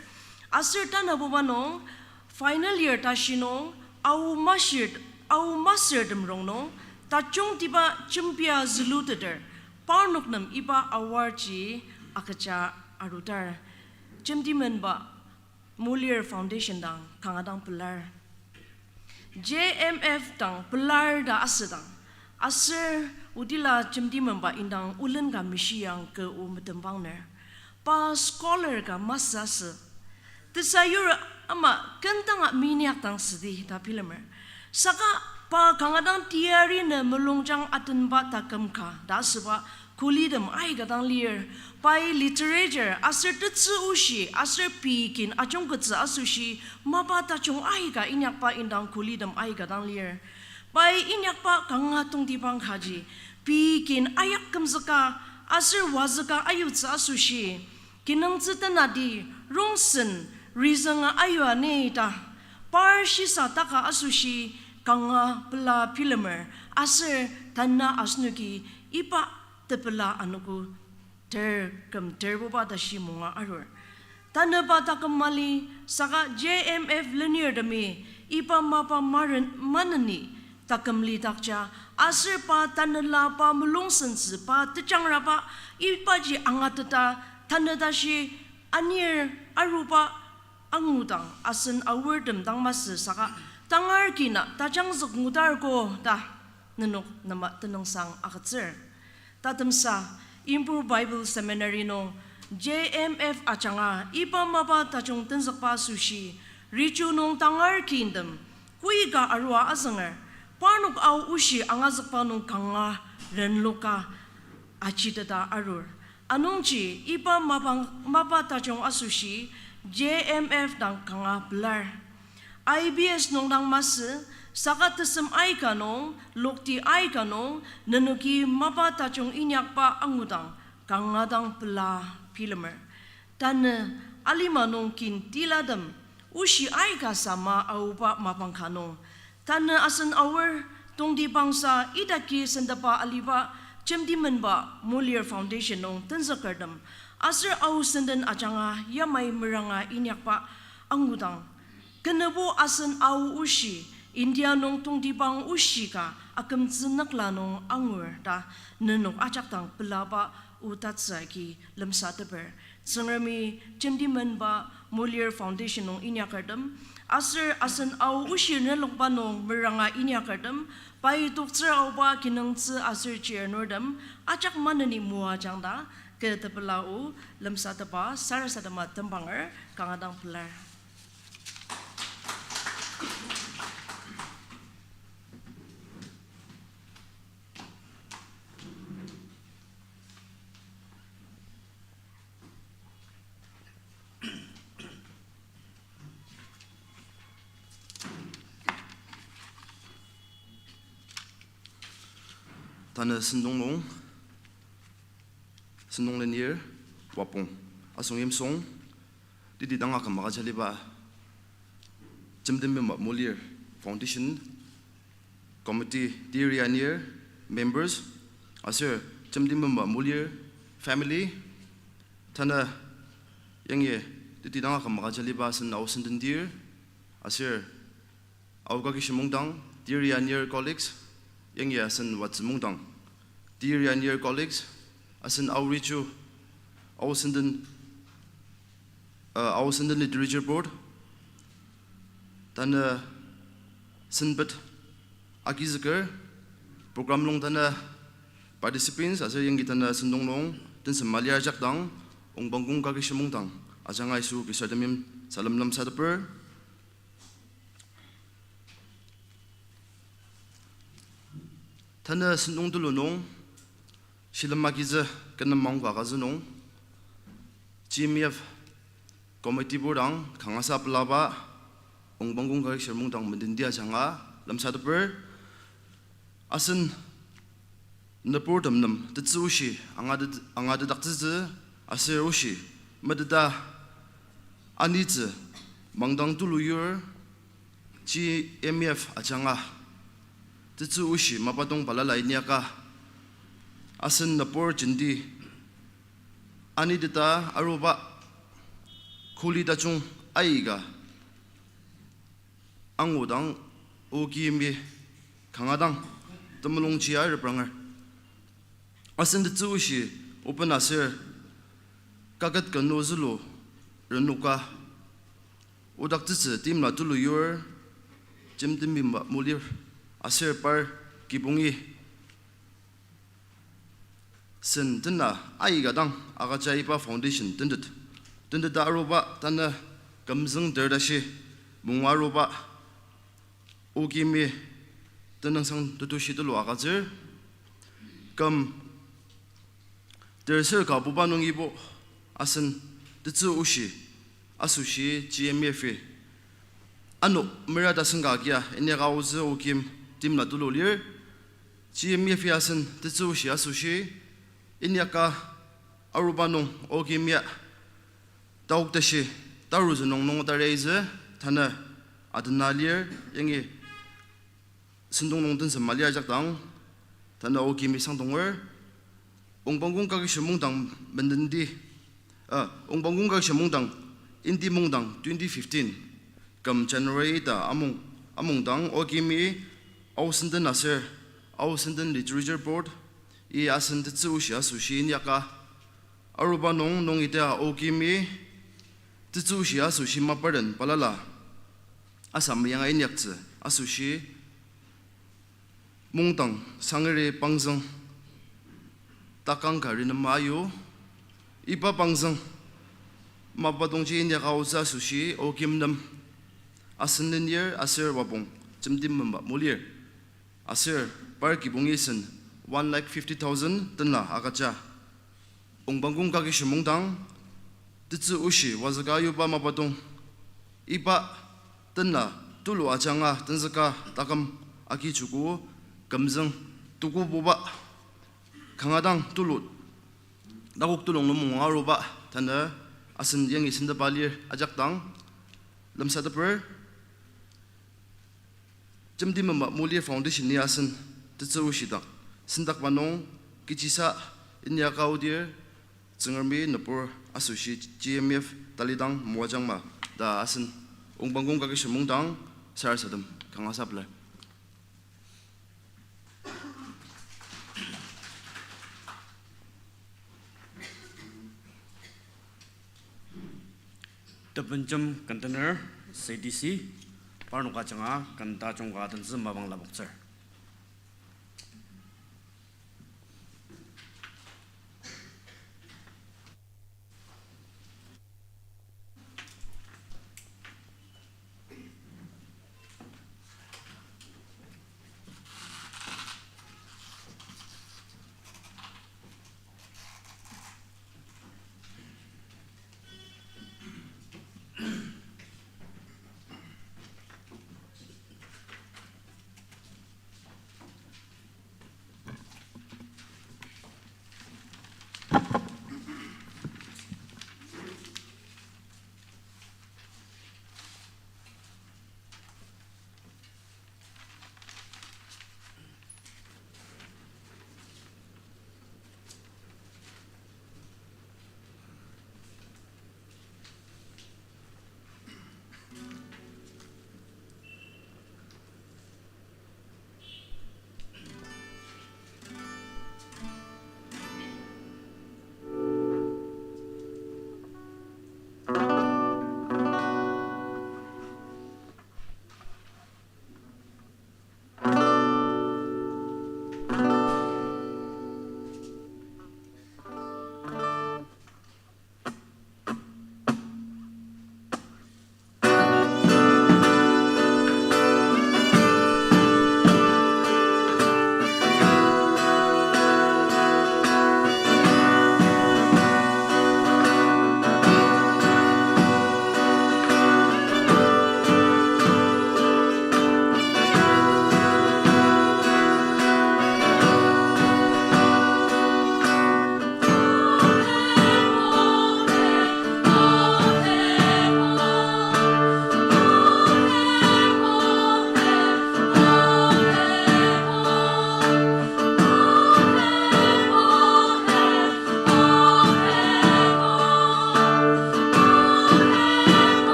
aser tanabuba nung final year tashi nung Ao master, Ao mastertem rongnung tajungtiba jembia züluteter, parnok nem iba award ji agüja arudar. Jemtimenba Muller Foundation dang kanga dang pelar. J M F dang pelar ta asüdang, aser odila jemtimenba indang olen ka meshiang kü o metembangner. Pa scholar ka masü asü. Tesayur ama kendanga minyak dang südi ta bilemer. Saka pa kanga dang teyari ne mulungjang atenba taküm ka ta asüba kulitem aika dang lir. Pai literature aser tetsü oshi aser pei kin ajungketsü asoshi mapa tajung aika inyakba indang kulitem aika dang lir. Pai inyakba kanga tongtibang kaji, pei kin ayak kümzüka aser wazüka ayutsü asoshi kinungtsü tenati rongsen rizünga ayua ni ta par shisa taka asoshi kanga pela bilemer, aser tanü asenoki iba tepela anogo ter küm terbuba tashi munga arur. Tanüba taküm mali, saka J M F lenirtemi iba mapa maren maneni taküm lidakja, aser pa tanela pa mulung sentsü pa tejangraba, ibaji angateta, tanü tashi anir aruba angudang asen aortem dang masü saka, tangar kina tajangzük ngudarko ta nenok nema tenüngsang agütsür. Tatemsa, Impur Bible Seminary nung J M F ajanga iba mapa tajung tenzükba asoshi, Richu nung tangar kintem, koika arua azünger, parnok Ao oshi angazükba nung kanga renloka achiteta arur. Anungji iba mapa, mapa tajung asoshi J M F dang kanga pelar. I B S nung dang masü, saka tesem aika nung, lokti aika nung, nenoki mapa tajung inyakba angudang kanga dang pela bilemer. Tanü alima nung kin tilatem, oshi aika sama aoba mapang ka nung, tanü asen aor tongtibangsa idaki sentepa aliba Jemtimenba Mulir Foundation nung tenzükertem, aser Ao senden ajanga yamai meranga inyakba angudang, kenebo asen Ao oshi, India nung tongtibang oshi ka akümtsü nükla nung angur ta nenok ajak dang pelaba o tatsü agi lemsateper. Tsüngremi Jemtimenba Mulir Foundation nung inyakertem, aser asen Ao oshi renlokba nung meranga inyakertem, pai toktsür aoba kinungtsü aser chirnurtem ajak maneni moajang ta, kü tepela o lemsatepa sarasadema tembanger kanga dang pelar. Tanü sentong nung, sentong lenir, wapong, asong yimsong, teti dang aküm agüja aliba, Jemtimenba Mulir Foundation Committee teri anir, members, aser Jemtimenba Mulir family, tanü yangi teti dang aküm agüja aliba asen Ao sendendir, aser Ao kaki shimongdang, teri anir colleagues, yangi asen watsü mungdang, teri anir colleagues, asen Ao Richu, Ao senden, uh, Ao senden Literature Board, tanü senpet agizüker, program nung tanü participants, aser yangi tanü sentong nung tensem mali ajak dang, Ongpangkong kaki shimongdang, ajanga Yisu Khristatem salem lemsateper. Tanü sentong tulu nung, shilem agizü kü nem maongka agütsü nung, G M F committee boardang kangasa pelaba, Ongpangkong kaki shimongdang mendenti ajanga lemsateper, asen nüburtem nem tetsü oshi angate-, angatetdaktsütsü aser oshi meteta anitsü mangdang tulu yur G M F ajanga tetsü oshi mapatong balala inyaka asen nübur jenti aniteta aruba kuli tajung aika angudang, O K M-i kanga dang temulungji arepranger. Asen tetsü oshi open aser kaket kenu zülu renoka odaktsütsü timla tulu yur Jemtimenba Mulir aser par kibongi sen tena aika dang agüja iba foundation tentet. Tenteta aruba tanü kümzüng ter tashi mung aruba O K M-i tenüngsang tetushi tulu agütsür. Küm terser ka buba nungibo asen tetsü oshi asoshi G M F-i ano mera tasen ka agia inyaka aotsü O K M timla tulu lir. G M F-i asen tetsü oshi asoshi inyaka aruba nung O K M ya taok tashi tarutsü nung nung tareizü tanü atena lir yangi sentong nung tensem mali ajak dang, tanü O K M-i sangdonger, Ongpangkong kaki shimongdang mendenti, ah, Ongpangkong kaki shimongdang, Indi mungdang twenty fifteen, küm January ta amung, amungdang O K M-i Ao Senden aser Ao Senden Literature Board-i asen tetsü oshi asoshi inyaka aruba nung, nung ita Okimi tetsü oshi asoshi mapaden balala asa meyanga inyaktsü asoshi mungdang sangeri pangzüng takang ka renem ayu. Iba pangzüng mapatongji inyaka aotsü asoshi Okim nem asen lenir aser wapong jemtimemba molir. Aser par kibongi sen one lakh fifty thousand tenla agüja. Ongpangkong kakisem mungdang tetsü oshi wazüka ayuba mapatong iba tenla tulu ajanga tenzüka taküm agi joko kümzüng tukububa kanga dang tulu takok tulung nung mung aruba tanü asen yangi sentepa lir ajak dang lemsateper Jemtimemba Moli Foundation-i asen tetsü oshi dak sendakba nung kechisa inyaka aodir Tsüngremi nübur asoshi G M F talidang moajangma ta asen Ongpangkong kakisem mungdang sarasadem kanga sa pelar. Tebenjem kentener C D C, parnok ajanga ken tajung ka tentsü mapang lapoktsür.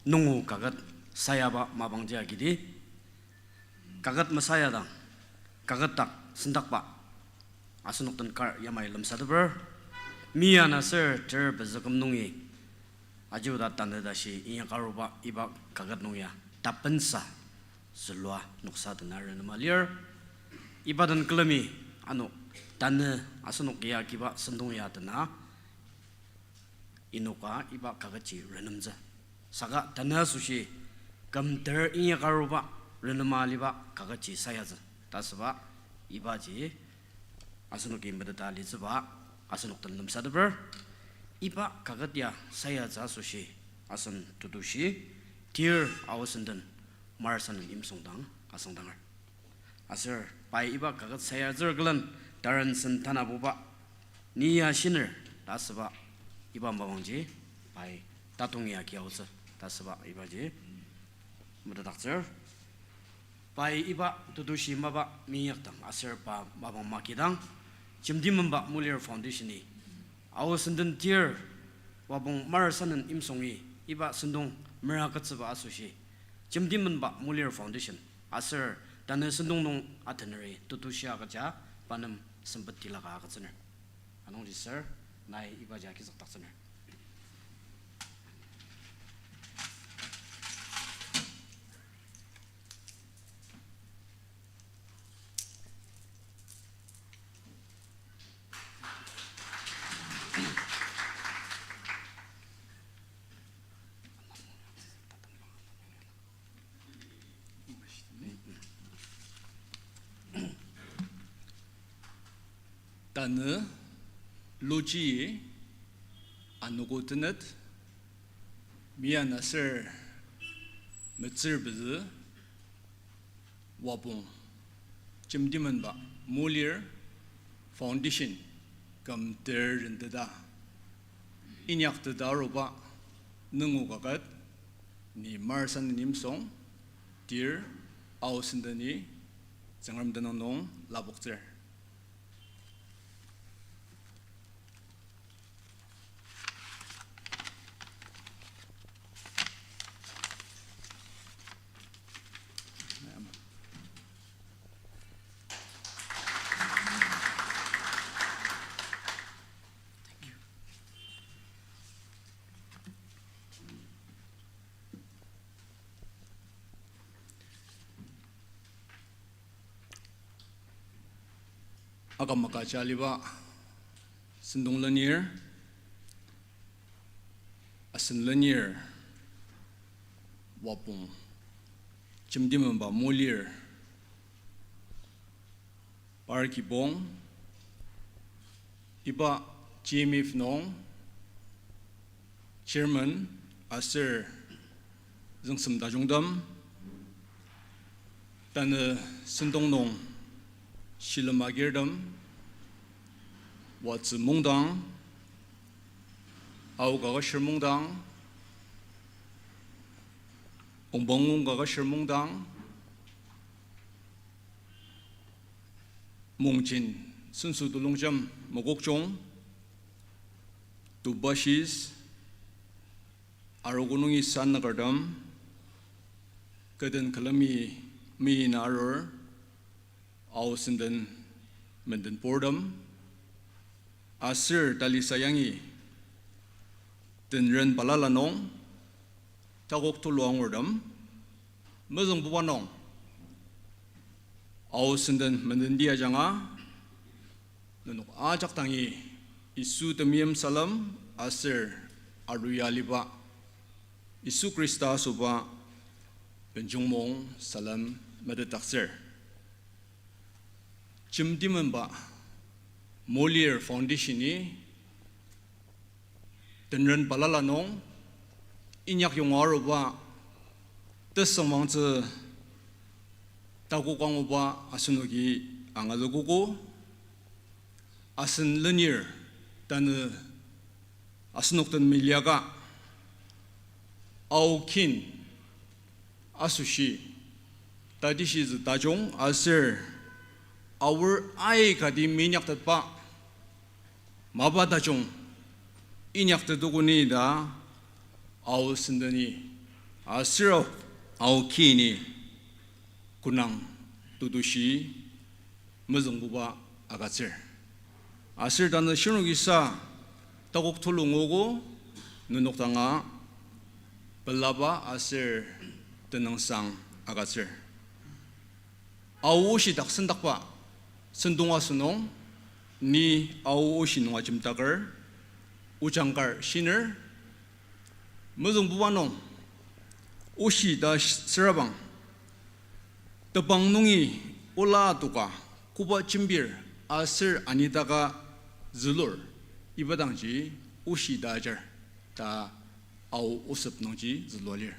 Nungu kaket sayaba mapangji agidi, kaket mesayadang, kaket dak sendakba asenok den kar yamai lemsateper, mia na ser ter pezü küm nungi aji oda tanü tashi inyaka aruba iba kaket nung ya tapensa zülua noksa dena renema lir. Iba den külemi ano tanü asenok ya kiba sentong ya dena inoka iba kaketji renemtsü. Saka tanü asoshi kümter inyaka aruba renema aliba kaketji sayatsü ta asüba ibaji asenoki meteta alitsüba asenok den lemsateper. Iba kaket ya sayatsü asoshi asen tetushi, Tir Ao Senden Marasanen Yimsung dang asüngdanger. Aser pai iba kaket sayatsür külen Tarensen Tanabuba, ni ya shiner ta asüba iba mapangji pai tatongi agi aotsü ta asüba ibaji metetdaktsür. Pai iba tetushi mapa minyakdang aser pa mapang makidang, Jemtimenba Molir Foundation-i Ao Senden Tir Wapong Marasanen Yimsungi iba sentong merangketsüba asoshi, Jemtimenba Molir Foundation aser tanü sentong nung ateneri tetushi agüja pa nem sempet tilaka agütsüner. Anungji sir, nai ibaji agizükdaktsüner. Tanü luji anogo tenet, mia na ser metsür pezü, Wapong Jemtimenba Molir Foundation küm ter renteta inyakteta aruba nungu kaket ni Marasanen Yimsung, Tir Ao Senden-i Tsüngrem tenüng nung lapoktsür. Aküm akaji aliba sentong lenir, asen lenir, Wapong Jemtimenba Molir par kibong, iba G M F nung chairman aser züngsem tajungtem, tanü sentong nung shilem agirtem, Watsü Mungdang, Ao Kaketshir Mungdang, Ongbangung Kaketshir Mungdang, Mungjen Senso Tulongjem Mokokchung, Tubashis, arogo nungi sanükertem, kü den külemi meina arur, Ao Senden menden purtem, aser talisa yangi tenren balala nung takok tulu angurtem, mezüngbuba nung Ao Senden menden tia ajanga, nenok ajak dangi Yisu temeim salem aser aruya aliba Yisu Khrista asoba benjongmong salem metetdaktsür. Jemtimenba Molir Foundation-i tenren balala nung inyak yonga aruba tesüngmangtsü takok anguba asenoki angazükogo. Asen lenir tanü asenok den meliaka, Ao kin asoshi tatishizü tajung aser aor aikati minyaktetba mapa tajung inyaktetokoni ta Ao Sendeni Aser Ao kini konang tetushi mezüngbuba agütsür. Aser tanü shirnoki sa takok tulu nguogo, nenok danga pelaba aser tenüngsang agütsür. Ao oshi dak sendakba sentong asünung, ni Ao oshi nung ajemdaker, ojangkar shiner, mezüngbuba nung, oshi ta sh-, sürabang, tebang nungi ola adoka, koba jembir aser anidaka zülur, iba dangji oshi ta ajar, ta Ao osep nungji zülua lir.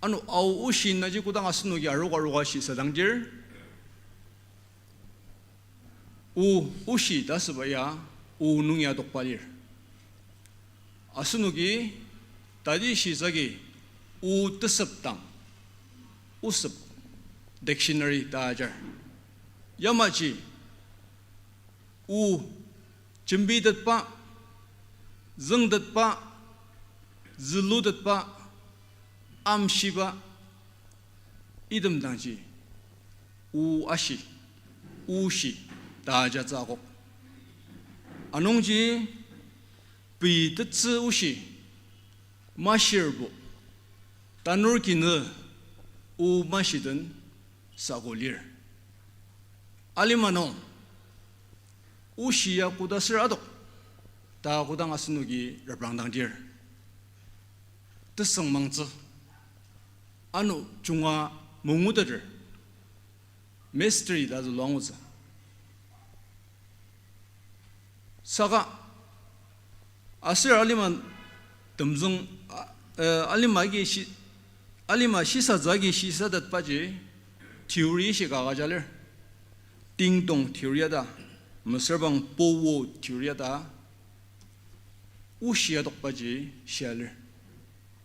Ano Ao oshi naji kodang asenoki aroka aroka shisadangdir, o, oshi ta asüba ya o nungi adokba lir. Asenoki tati shisagi o tesep dang, osep dictionary ta ajar. Yamaji o jembitetba, züngtetba, zülutetba, amshiba, item dangji o ashi, oshi ta ajatsü akok. Anungji pei tetsü oshi mashirbo, tanur kinü o mashiden sako lir. Alima nung oshi ya koda ser adok ta kodang asenoki reprangdangdir, tesüngmangtsü, ano junga manguteter, mystery ta zülua angutsü. Saka aser alima temzüng, a, eh, alima agi shi-, alima shisatsü agi shisatetbaji theory shika agüja lir. Ding dong theory ta, mesüra bang Bowo theory ta, oshi adokbaji shia lir.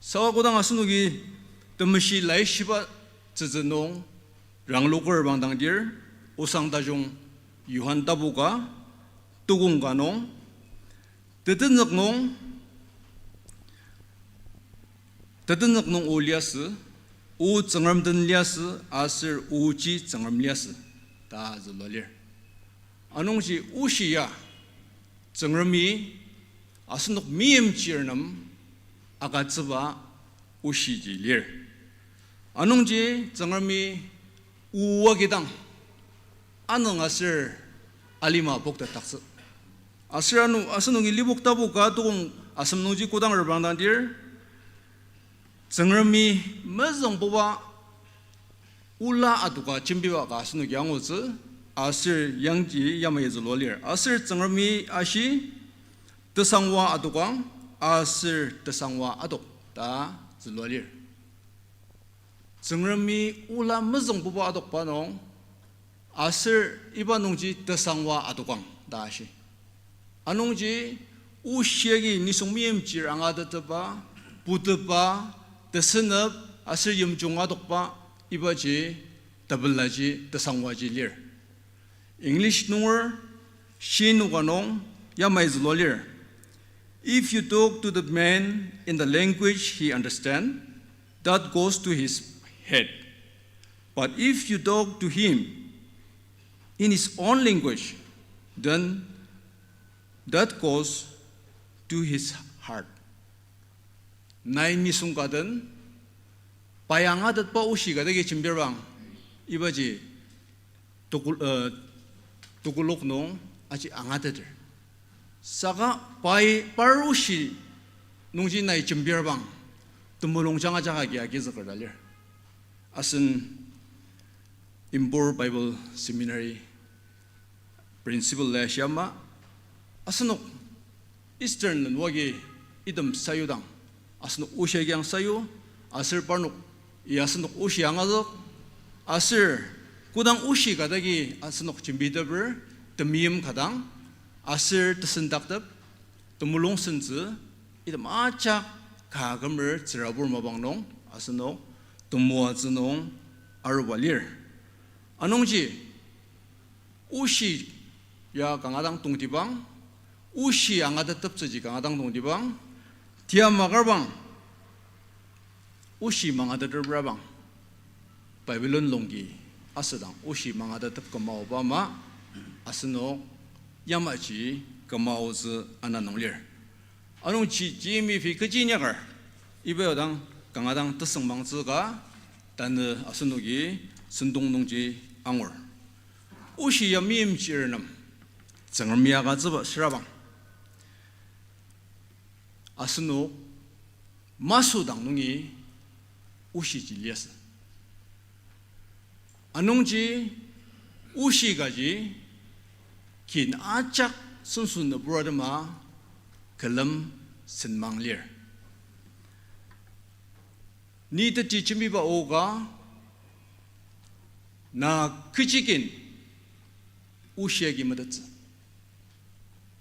Saka kodang asenoki Temeshi Laishiba tsütsü nung rangloker bangdangdir, Osang Tajung Johan tapu ka, tukong ka nung, tetenzük nung, tetenzük nung o liasü, o Tsüngrem den liasü, aser oji Tsüngrem liasü ta zülua lir. Anungji oshi ya Tsüngremi asenok meimchir nem agütsüba oshiji lir. Anungji Tsüngremi o agidang anüng aser alima poktetdaktsü. Aser ano asenoki Lipok tapu ka tukong asem nungji kodang reprangdangdir, Tsüngremi mezüngbuba ola adoka jembiba ka asenoki angutsü, aser yangji yamai zülua lir. Aser Tsüngremi ashi, tesangwa adokang, aser tesangwa adok ta zülua lir. Tsüngremi ola mezüngbuba adokba nung, aser iba nungji tesangwa adokang ta ashi. Anungji oshi agi nisung meimchir angatetba, putepa, tesünep, aser yimjung adokba, ibaji tepelaji tesangwaji lir. English nunger shinoka nung yamai zülua lir. If you talk to the man in the language he understand, that goes to his head. But if you talk to him in his own language, then that goes to his heart. Nai nisung ka den, pai angatetba oshi ka dagi jembir bang, ibaji tukul-, eh, tukulok nung aji angateter. Saka pai par oshi nungji nai jembir bang, temulung janga jaka agi agizüker ta lir. Asen Impur Bible Seminary principal la shia ama, asenok Eastern len wagi item sayudang, asenok oshi agi ang sayu, aser parnok ya asenok oshi angazük, aser kodang oshi ka dagi asenok jembiteper, temeim ka dang, aser tesendaktep, temulung sentsü, item ajak ka kümer tsürabur mapang nung, asenok temoatsü nung aruba lir. Anungji, oshi ya kanga dang tongtibang, oshi angatetteptsüji kanga dang tongtibang, tia makar bang, Oshi mangateter prabang, Babylon longki asüdang oshi mangatetep kümaoba ama, asenok yamaji kümaotsü ana nung lir. Anungji Jimmy pei kechi inyaker, iba odang kanga dang tesüngmangtsü ka, tanü asenoki sentong nungji angur. Oshi ya meimchir nem, Tsüngremi agütsüba sürabang, asenok masü dang nungi oshiji liasü. Anungji oshi kaji kin ajak senso nüburatema külem senmang lir. Ni teti jembiba oka, na kechi kin oshi agi metettsü.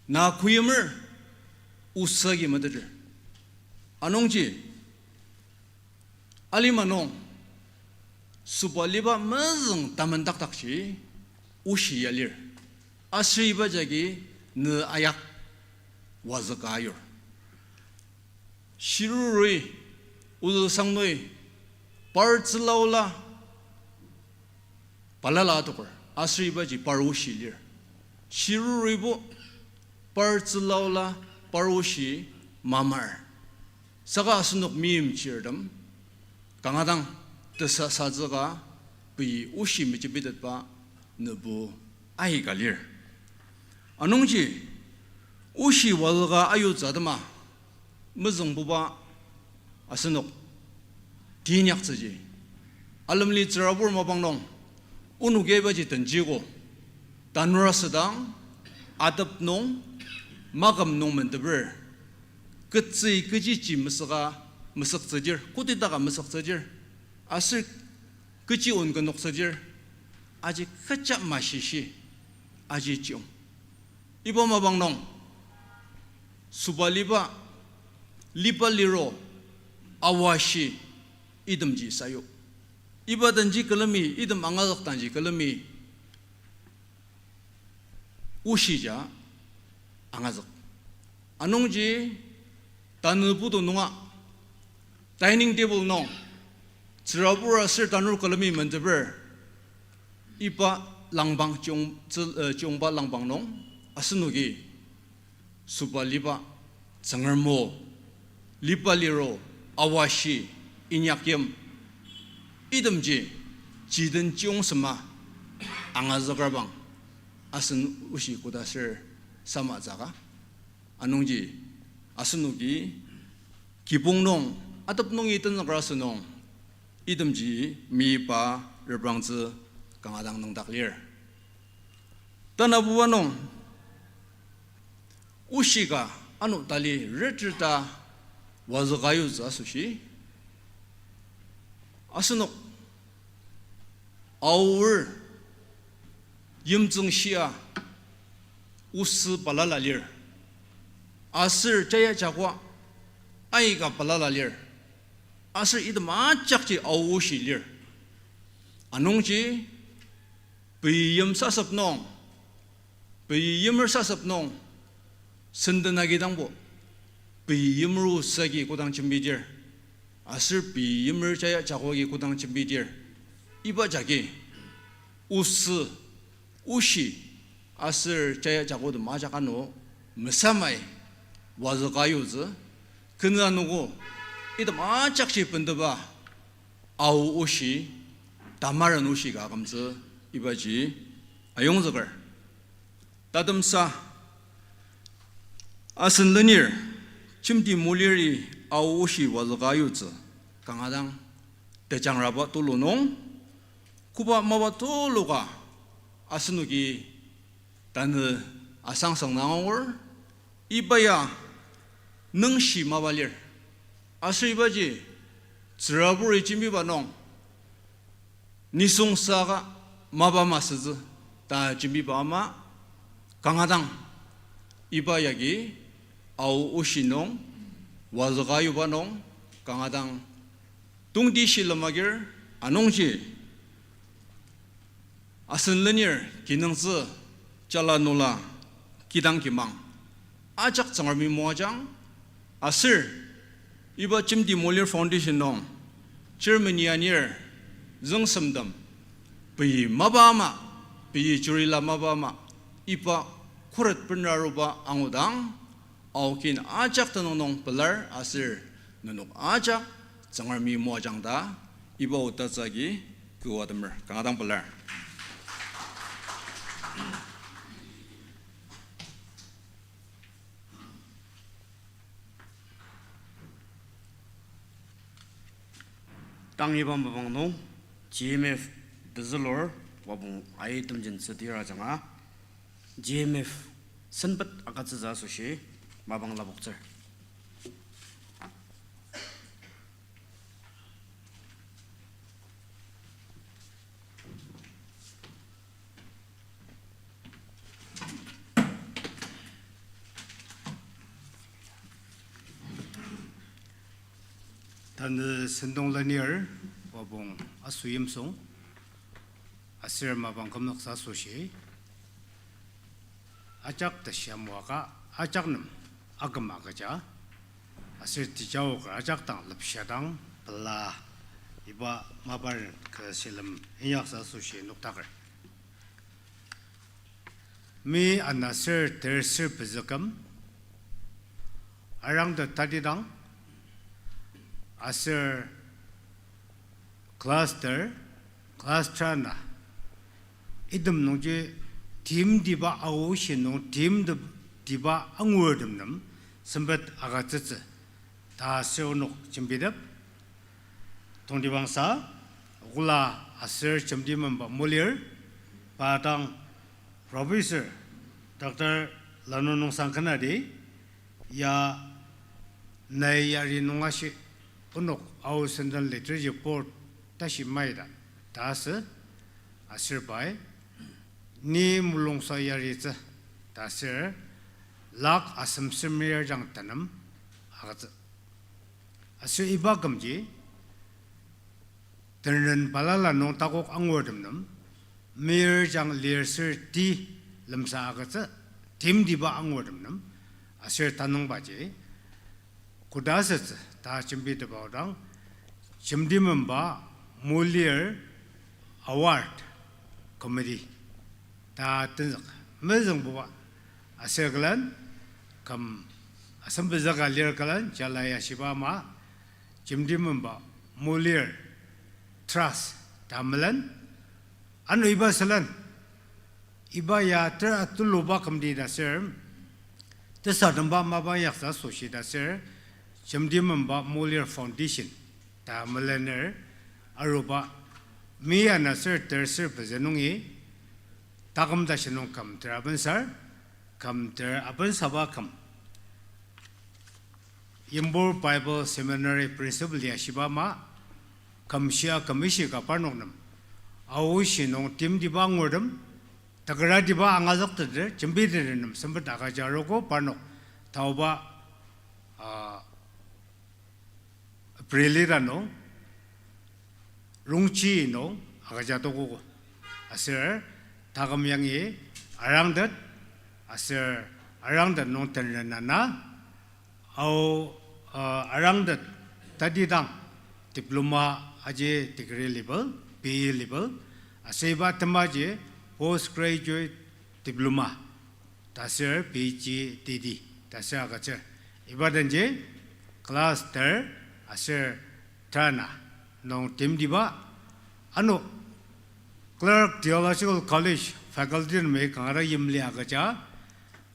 Na kuyimer oshi agi meteter. Anungji alima nung süba liba mezüng tamendakdakji oshi ya lir. Aser iba jagi ne ayak wazüka ayur. Shirurui, ozü sangnui, par tsülaola balala atoker, aser ibaji par oshi lir. Shiruruibo par tsülaola par oshi mamar. Saka asenok meimchirtem kanga dang tesasatsüka pei oshi mejembitetba nübu aika lir. Anungji oshi wazüka ayutsü atema mezüngbuba asenok teinyaktsüji, alemli tsürabur mapang nung, onoki ibaji tenjiko, tanur asüdang, atep nung, maküm nung menteper, ketsü kechi ji mesüka mesüktsüdir, kotitaka mesüktsüdir, aser kechi on kenoktsüdir, aji kecha mashishi, aji chiyong. Iba mapang nung, süba liba, liba liro, awashi, itemji sayu. Iba denji külemi, item angazük dangji külemi, oshija angazük. Anungji tanü putu nunga dining table nung tsürabur aser tanur külemi menteper iba langpang chiyong-, tsü-, eh, chiyongba langpang nung asenoki süba liba, tsüngrem o, liba liro, awashi, inyakyim, itemji, jiden chiyong sema angazükrabang, asen oshi koda ser samatsüka. Anungji, asenoki kibong nung, atep nungi tenzüker asünung, itemji meyipa reprangtsü kanga dang nüngdak lir. Tanabuba nung, oshi ka ano tali reter ta wazüka yutsü asoshi, asenok aor yimtsüng shia oshi balala lir. Aser jaya jakoa aika balala lir. Aser item ajakji ao oshi lir. Anungji pei yim sasep nung, pei yimer sasep nung, senden agi dangbo, pei yimer oshi agi kodang jembidir, aser pei yimer jaya jako agi kodang jembidir, iba jagi oshi, oshi, aser jaya jakotem ajak ano mesamai wazüka yutsü, kenü anogo item ajakji bendeba ao oshi, tamaren oshi ka akümtsü ibaji ayongzüker. Tatemsa, asen lenir, jemti moliri ao oshi wazüka yutsü, kanga dang tejangraba tulu nung, koba mapa tulu ka asenoki tanü asangsang nang angur, iba ya nüngshi mapa lir. Aser ibaji tsüraburi jembiba nung nisung saka mapa masütsü ta jembiba ama kanga dang iba yagi ao oshi nung wazüka yuba nung kanga dang tongti shilem agir anungji asen lenir kinungtsü jala nula kidang kimang ajak Tsüngremi moajang aser iba Jemti Molir Foundation nung Germany anir züngsemtem, pei mapa ama, pei jurila mapa ama, iba khuret benra aruba angudang, Ao kin ajak tenüng nung pelar aser nenok ajak Tsüngremi moajang ta iba otsü agi kü atemer kanga dang pelar. Tang iba mapang nung G M F tezülur wapong aitem jentsü tera ajanga G M F senpet agütsütsü asoshi mapang lapoktsür. Tanü sentong lenir wapong asoyimsung aser mapang kümnoksa asoshi ajak teshiamoaka ajak nem aküm agüja aser tejaoker ajak dang lepshidang pela iba maparen kü shilem inyaksa asoshi noktaker. Mi anaser terser pezüküm, arangtet tatidang, aser cluster, cluster na, item nungji timtiba aoshi nung timtep-, tiba angurtem nem sempet agütsütsü ta aser onok jembitep. Tongtibangsa, okula aser jemtimemba molir, pa dang Professor Doctor Lanu Nungsang kenadi, ya nai yari nung ashi onok Ao Senden Literature Board tashi maita ta asü, aser pai ni mulungsa yaritsü ta aser lak asem semir jang tenem agütsü. Aser iba kümji, tenren balala nung takok angurtem nem, mir jang lir ser ti lemsa agütsü, timtiba angurtem nem, aser tanüngbaji, koda asütsü ta jembitepba aodang, jemtimemba Moliere Award Committee ta tenzük mezüngbuba aser külen küm asem pezüka lir külen jala ya shiba ama jemtimemba Moliere Trust ta melen ano iba sülen iba ya tera tuluba kümdi ta aser tesademba mapa yaksa asoshi ta aser jemtimemba Moliere Foundation ta melener aruba mi anaser terser pezü nungi taküm tashi nung küm ter abensar, küm ter abensaba küm Yimbo Bible Seminary principal ya shiba ama, küm shia küm ishi ka parnok nem, Ao oshi nung timtiba angurtem, tekeratiba angazükteter, jembiteter nem sempet agüja arogo parnok, taoba, ah, April ita nung, Rongji nung agüja tokogo. Aser taküm yangi arangtet, aser arangtet nung tenren ana, Ao, uh, arangtet tatidang diploma aji degree level, B E level, aser iba temaji postgraduate diploma, ta aser P G D D, ta aser agütsür. Iba denji class ter aser tera nung timtiba, ano Clark Theological College faculty nungi kanga yimli agüja,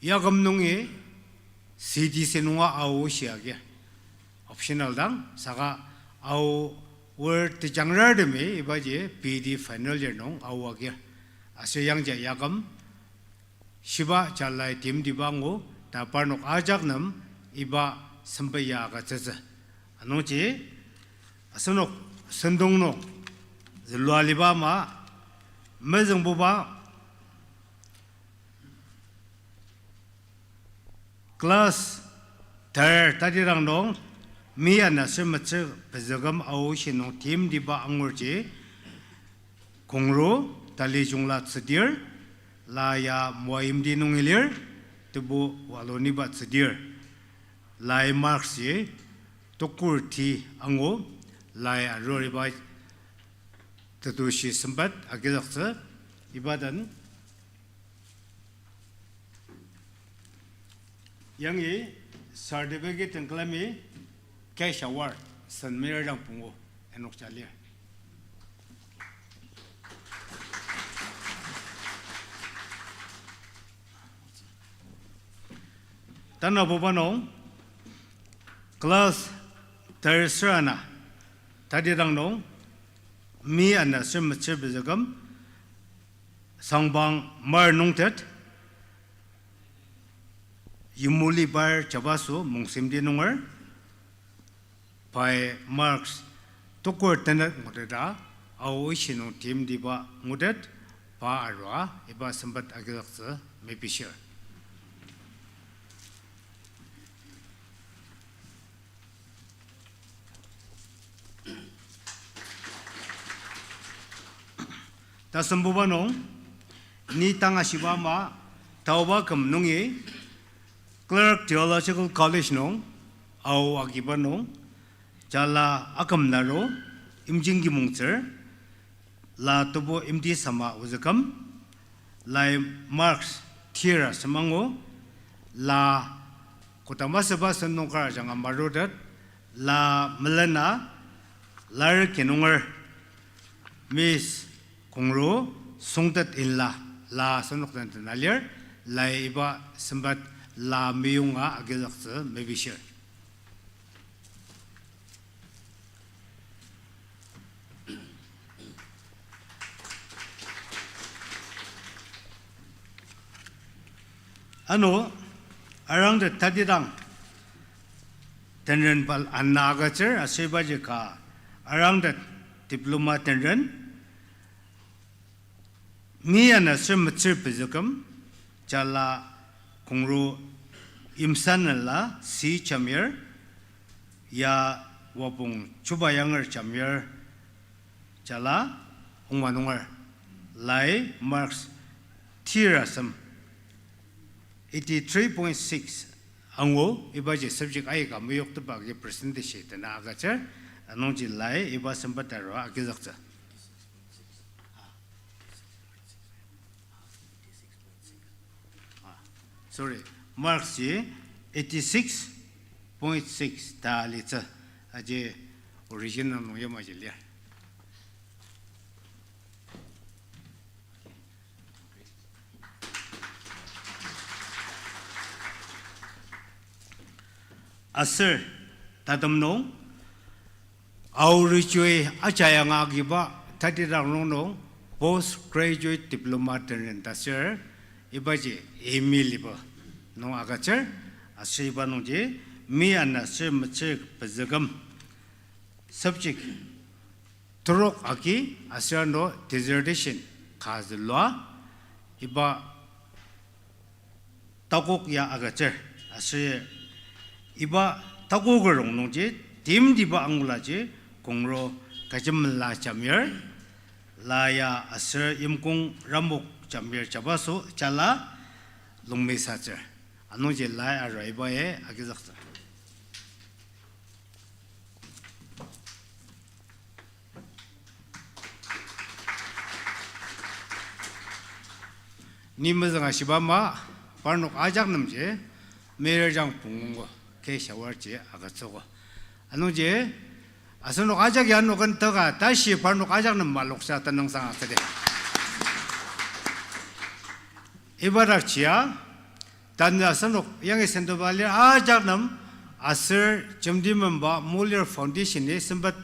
yaküm nungi C D C nunga Ao oshi agir. Optional dang, saka Ao word tejangrartemi ibaji B D final year nung Ao agir. Aser yangja yaküm shiba jalai timtiba angu ta parnok ajak nem iba sempeya agütsütsü. Anungji asenok sentong nung zülua liba ama mezüngbuba class ter tatidang nung mi anaser metsür pezüküm Ao oshi nung timtiba angurji kongru tali jungla tsüdir, la ya moayimti nungi lir, tebu waloniba tsüdir. Lai marks ji tukur ti angu, lai arur iba tetushi sempet agizüktsü, iba den yangi certificate den külemi cash award sen meyar jang pungu enokja lir. Tanabuba nung class third ser ana tatidang nung, mi ana ser metsür pezüküm, Sangbang Mar Nungtet, Yimuli Bar Jabaso Mongsenyimti nunger, pai marks tukur tenet nguteta, Ao ishi nung timtiba ngutet, pa arua iba sempet agizüktsü mepishir. Tasembuba nung, ni tang ashiba ama, taoba küm nungi, Clark Theological College nung, Ao agiba nung, jala aküm naro, imjing kimongtsür, la tebu imti sama ozüküm, lai marks tira semangu, la kodama süba sentong kar ajanga marutet, la melena, lar kinunger, Miss Kongro Songtet Inla, la senok den tena lir, lai iba sempet la meyonga agizüktsü mepishir. Ano, arangtet tatidang, tenren bal ana agütsür, aser ibaji ka arangtet diploma tenren, mi ana ser metsür pezüküm, jala Kongro Imsanenla C Jamir, ya Wapong Chuba Yanger Jamir, jala Ongmanunger, lai marks tira sem eighty three point six angu, ibaji subject aika meyoktepa agi percentage tena agütsür, anungji lai iba sempet arua agizüktsü. Sorry, marks ji eighty six point six ta alitsü, aji original nung yamaji lir. Aser, tatem nung, Aoritsü ajayanga agiba tatidang rongnung postgraduate diploma tenren ta ser, ibaji A M E level nung agütsür, aser iba nungji mi ana ser metsür pezüküm subject terok agi aser ano dissertation ka zülua, iba takok ya agütsür, aser iba takoker rongnungji timtiba angulaji Kongro Kajemela Jamir, la ya aser Yimkong Ramok Jamir Jabaso jala Longmesatsür. Anungji lai arua iba ya agizüktsü. Ni mezüng ashiba ama, parnok ajak nemji, mayor jang pungungo, cash award ji agütsüogo. Anungji, asenok ajak ya nokon teka, tashi parnok ajak nem maloksa tenüngsang asüdi. Iba dakjia, tanü asenok yangi sentoba lir ajak nem aser Jemti Memba Muller Foundation-i sempet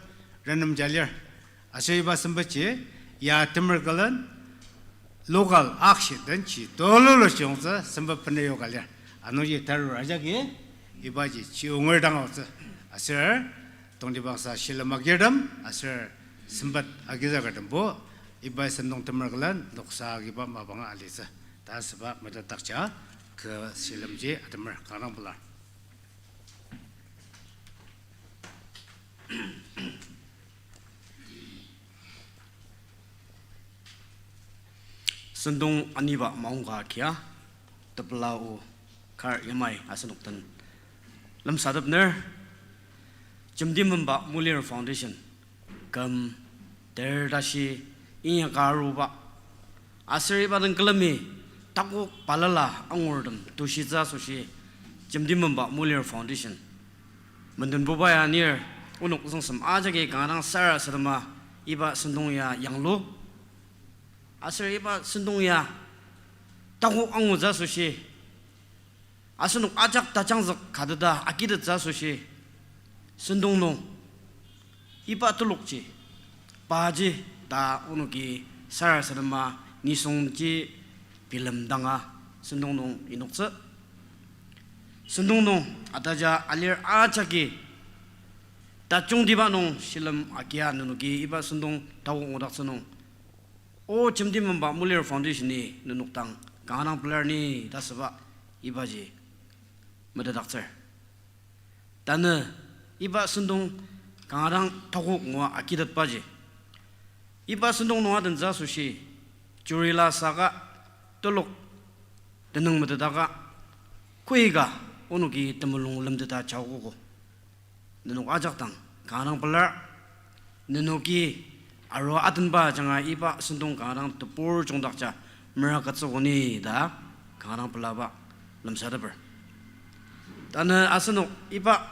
renemja lir. Aser iba sempetji ya temer külen local action den ji tololo chiyongtsü sempet bener yoka lir. Anungji tarur ajaki ibaji chiyonger dang aotsü. Aser tongtibangsa shilem agirtem aser sempet agizükertembo iba sentong temer külen noksa agiba mapang alitsü ta asüba metetdakja kü shilemji atemer kanga pelar. Sentong aniba maongka kia, tepela o kar yamai asenok den lemsatepner, Jemti Memba Muller Foundation, küm, ter tashi, inyaka aruba. Aser iba den külemi takok balala angurtem tushitsü asoshi, Jemtimemba Mulir Foundation. Mendenbuba ya anir, onok züngsem ajaki kanga dang sarasadema iba sentong ya yanglu. Aser iba sentong ya takok angutsü asoshi, asenok ajak tajangzük kateta agitettsü asoshi, sentong nung iba telokji, paji ta onoki sarasadema nisungji bilemdanga sentong nung inoktsü. Sentong nung ataja alir ajaki tajungtiba nung shilem agia nenoki iba sentong takok ngudaktsü nung, O Jemtimemba Mulir Foundation-i nenok dang kanga dang pelar ni ta asüba ibaji metetdaktsür. Tanü iba sentong kanga dang takok ngua agitetbaji, iba sentong nung adentsü asoshi, jurila saka telok tenüng metetaka, koika onoki temulung lemteta jaogogo. Nenok ajak dang kanga dang pelar, nenoki arua atenba ajanga iba sentong kanga dang tebur jungdakja merakatsügo ni ta kanga dang pelaba lemsateper. Tanü asenok iba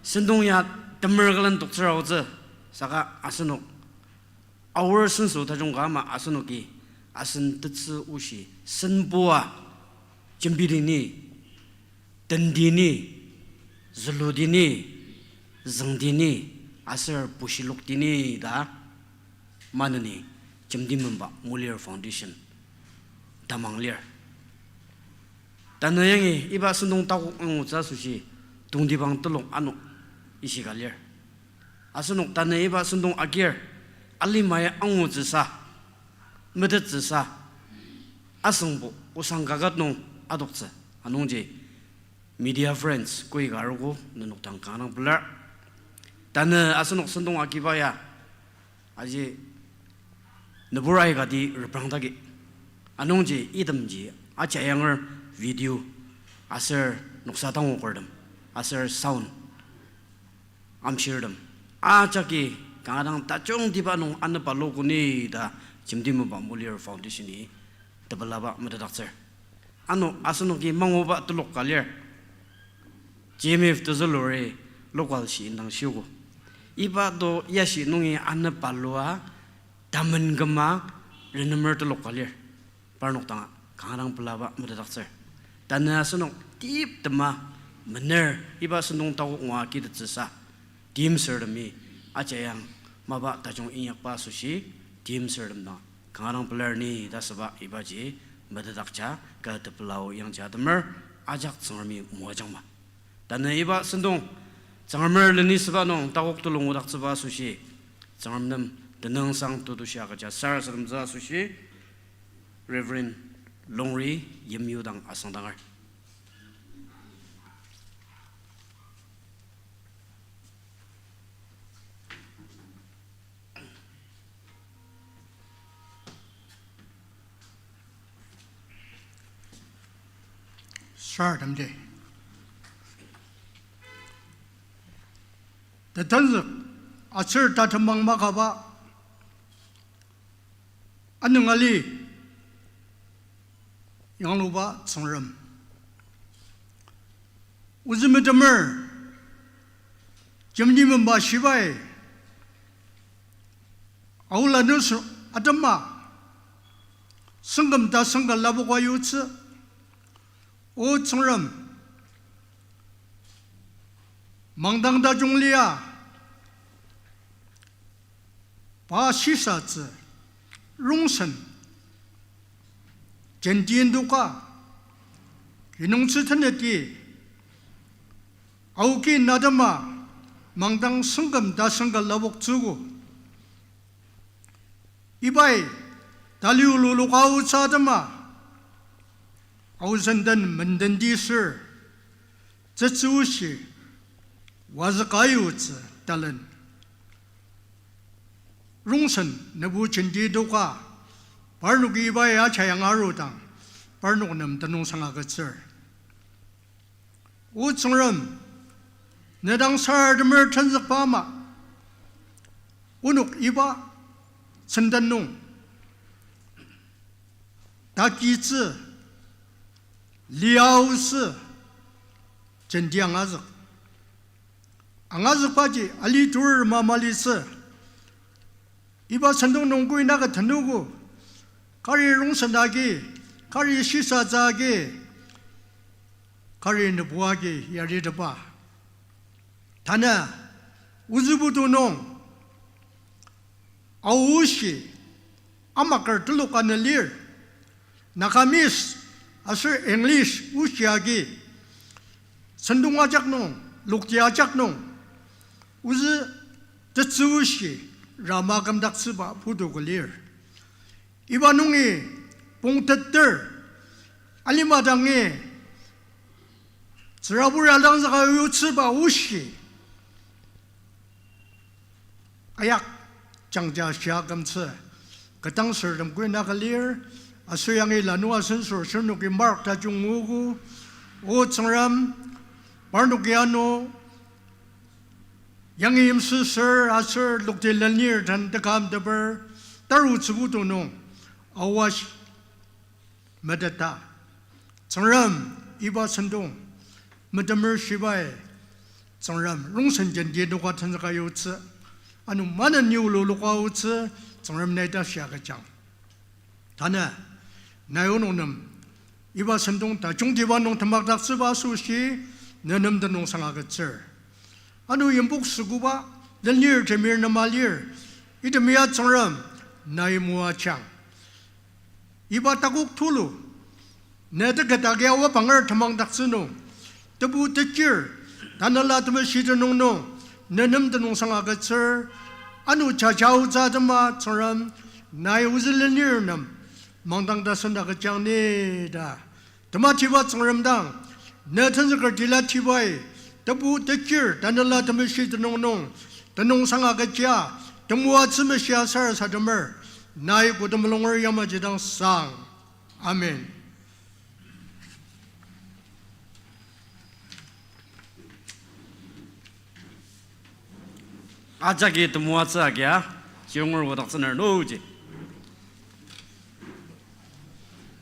sentong ya temer külen toktsür aotsü, saka asenok aor senso tajung ka ama asenoki asen tetsü oshi senbua jembidi ni, tendi ni, züludi ni, züngdi ni, aser bushilokdi ni ta maneni Jemtimemba Mulir Foundation tamang lir. Tanü yangi iba sentong takok angutsü asoshi tongtibang telok ano ishika lir. Asenok tanü iba sentong agir alimai angutsüsa, metettsüsa, asüngbo osang kaket nung adoktsü. Anungji media friends koika arogo nenok dang kanga dang pelar. Tanü asenok sentong agiba ya aji nübur aikati reprangdaki. Anungji itemji ajayanger video aser noksa tangokertem aser sound amshirtem ajaki kanga dang tajungtiba nung anepalogo ni ta Jemtimemba Mulir Foundation-i tepelaba metetdaktsür. Ano asenoki manguba telok ka lir. G M F tezüluri local shi indang shiogo. Iba to yashi nungi anepalua tamen küma renemer telok ka lir. Parnok danga kanga dang pelaba metetdaktsür. Tanü asenok tip tema mener iba sentong takok ngua agitettsüsa, timsürtemi ajayang mapa tajung inyakba asoshi, timsürtem dang kanga dang pelar ni ta asüba ibaji metetdakja ka tepela o yangji atemer ajak Tsüngremi moajangma. Tanü iba sentong Tsüngremer lenisüba nung takok telung ngudaktsüba asoshi, Tsüngrem nem tenüngsang tetushi agüja sarasademtsü asoshi, Reverend Longri Yimyu dang asüngdanger. Sarasademdi. Tetenzük aser tatemang makaba anüngali yangluba Tsüngrem, ozü metemer, Jemtimemba shibai, aola nüsür atema, sengküm ta sengka lapoka yutsü, O Tsüngrem, mangdang tajung lia, pa shisatsü, rongsen, jenti indoka, kinungtsü teneti, aoki natema, mangdang sengküm ta sengka lapoktsüogo. Ibai taliu luluka aotsü atema, aosen den menden tisür, tsütsü oshi, wazüka yutsü talen. Rongsen nübu jenti doka, parnoki ibai ajayang arudang, parnok nem tenüngsang agütsür. O Tsüngrem, ne dang sarasademer tenzükba ama, Onok iba senden nung takitsü, liaotsü, jenti angazük. Angazükbaji alitur ma malitsü. Iba sentong nung koi naka tenogo, kari rongsen agi, kari shisatsü agi, kari nübu agi yaritepa. Tanü ozübutu nung Ao oshi amaker telok ana lir, Nagamese aser English oshi agi, sentong ajak nung, lokti ajak nung, ozü tetsü oshi rama kümdaktsüba putu ka lir. Iba nungi pongtetter, alima dangi tsürabur adangzüka yutsüba oshi ayak jangja shia kümtsü ketdangsürtem koi naka lir, aser yangi lanur asensür shirnoki Mark tajung nguogo, O Tsüngrem, parnoki ano yangi yimsüsür aser lokti lenir den tekam teper tarutsübutu nung aoa meteta. Tsüngrem, iba sentong metemer shibai, Tsüngrem rongsen jenti noka tenzüka yutsü. Ano maneni ulu loka aotsü, Tsüngrem nai tashi agüjang. Tanü nai onok nem iba sentong tajungtiba nung temakdaktsüba asoshi ne nem tenüngsang agütsür. Ano yimpoksükoba lenir temir nem alir, item ya Tsüngrem nai moajang. Iba takok tulu ne teket agi aoa panger temangdaktsü nung, tebu techir, Tanela Temeshi tenüng nung ne nem tenüngsang agütsür. Ano jaja aotsü atema Tsüngrem nai ozü lenir nem mangdang tasen agüjang ni ta tematiba Tsüngrem dang, ne tenzüker tila tibai, tebu techir Tanela Temeshi tenüng nung tenüngsang agüja, temoatsü meshia sarasademer, nai kü temulung yamaji dang sang. Amen. Ajaki temoatsü agia, chiyongur wadaktsüner nungji.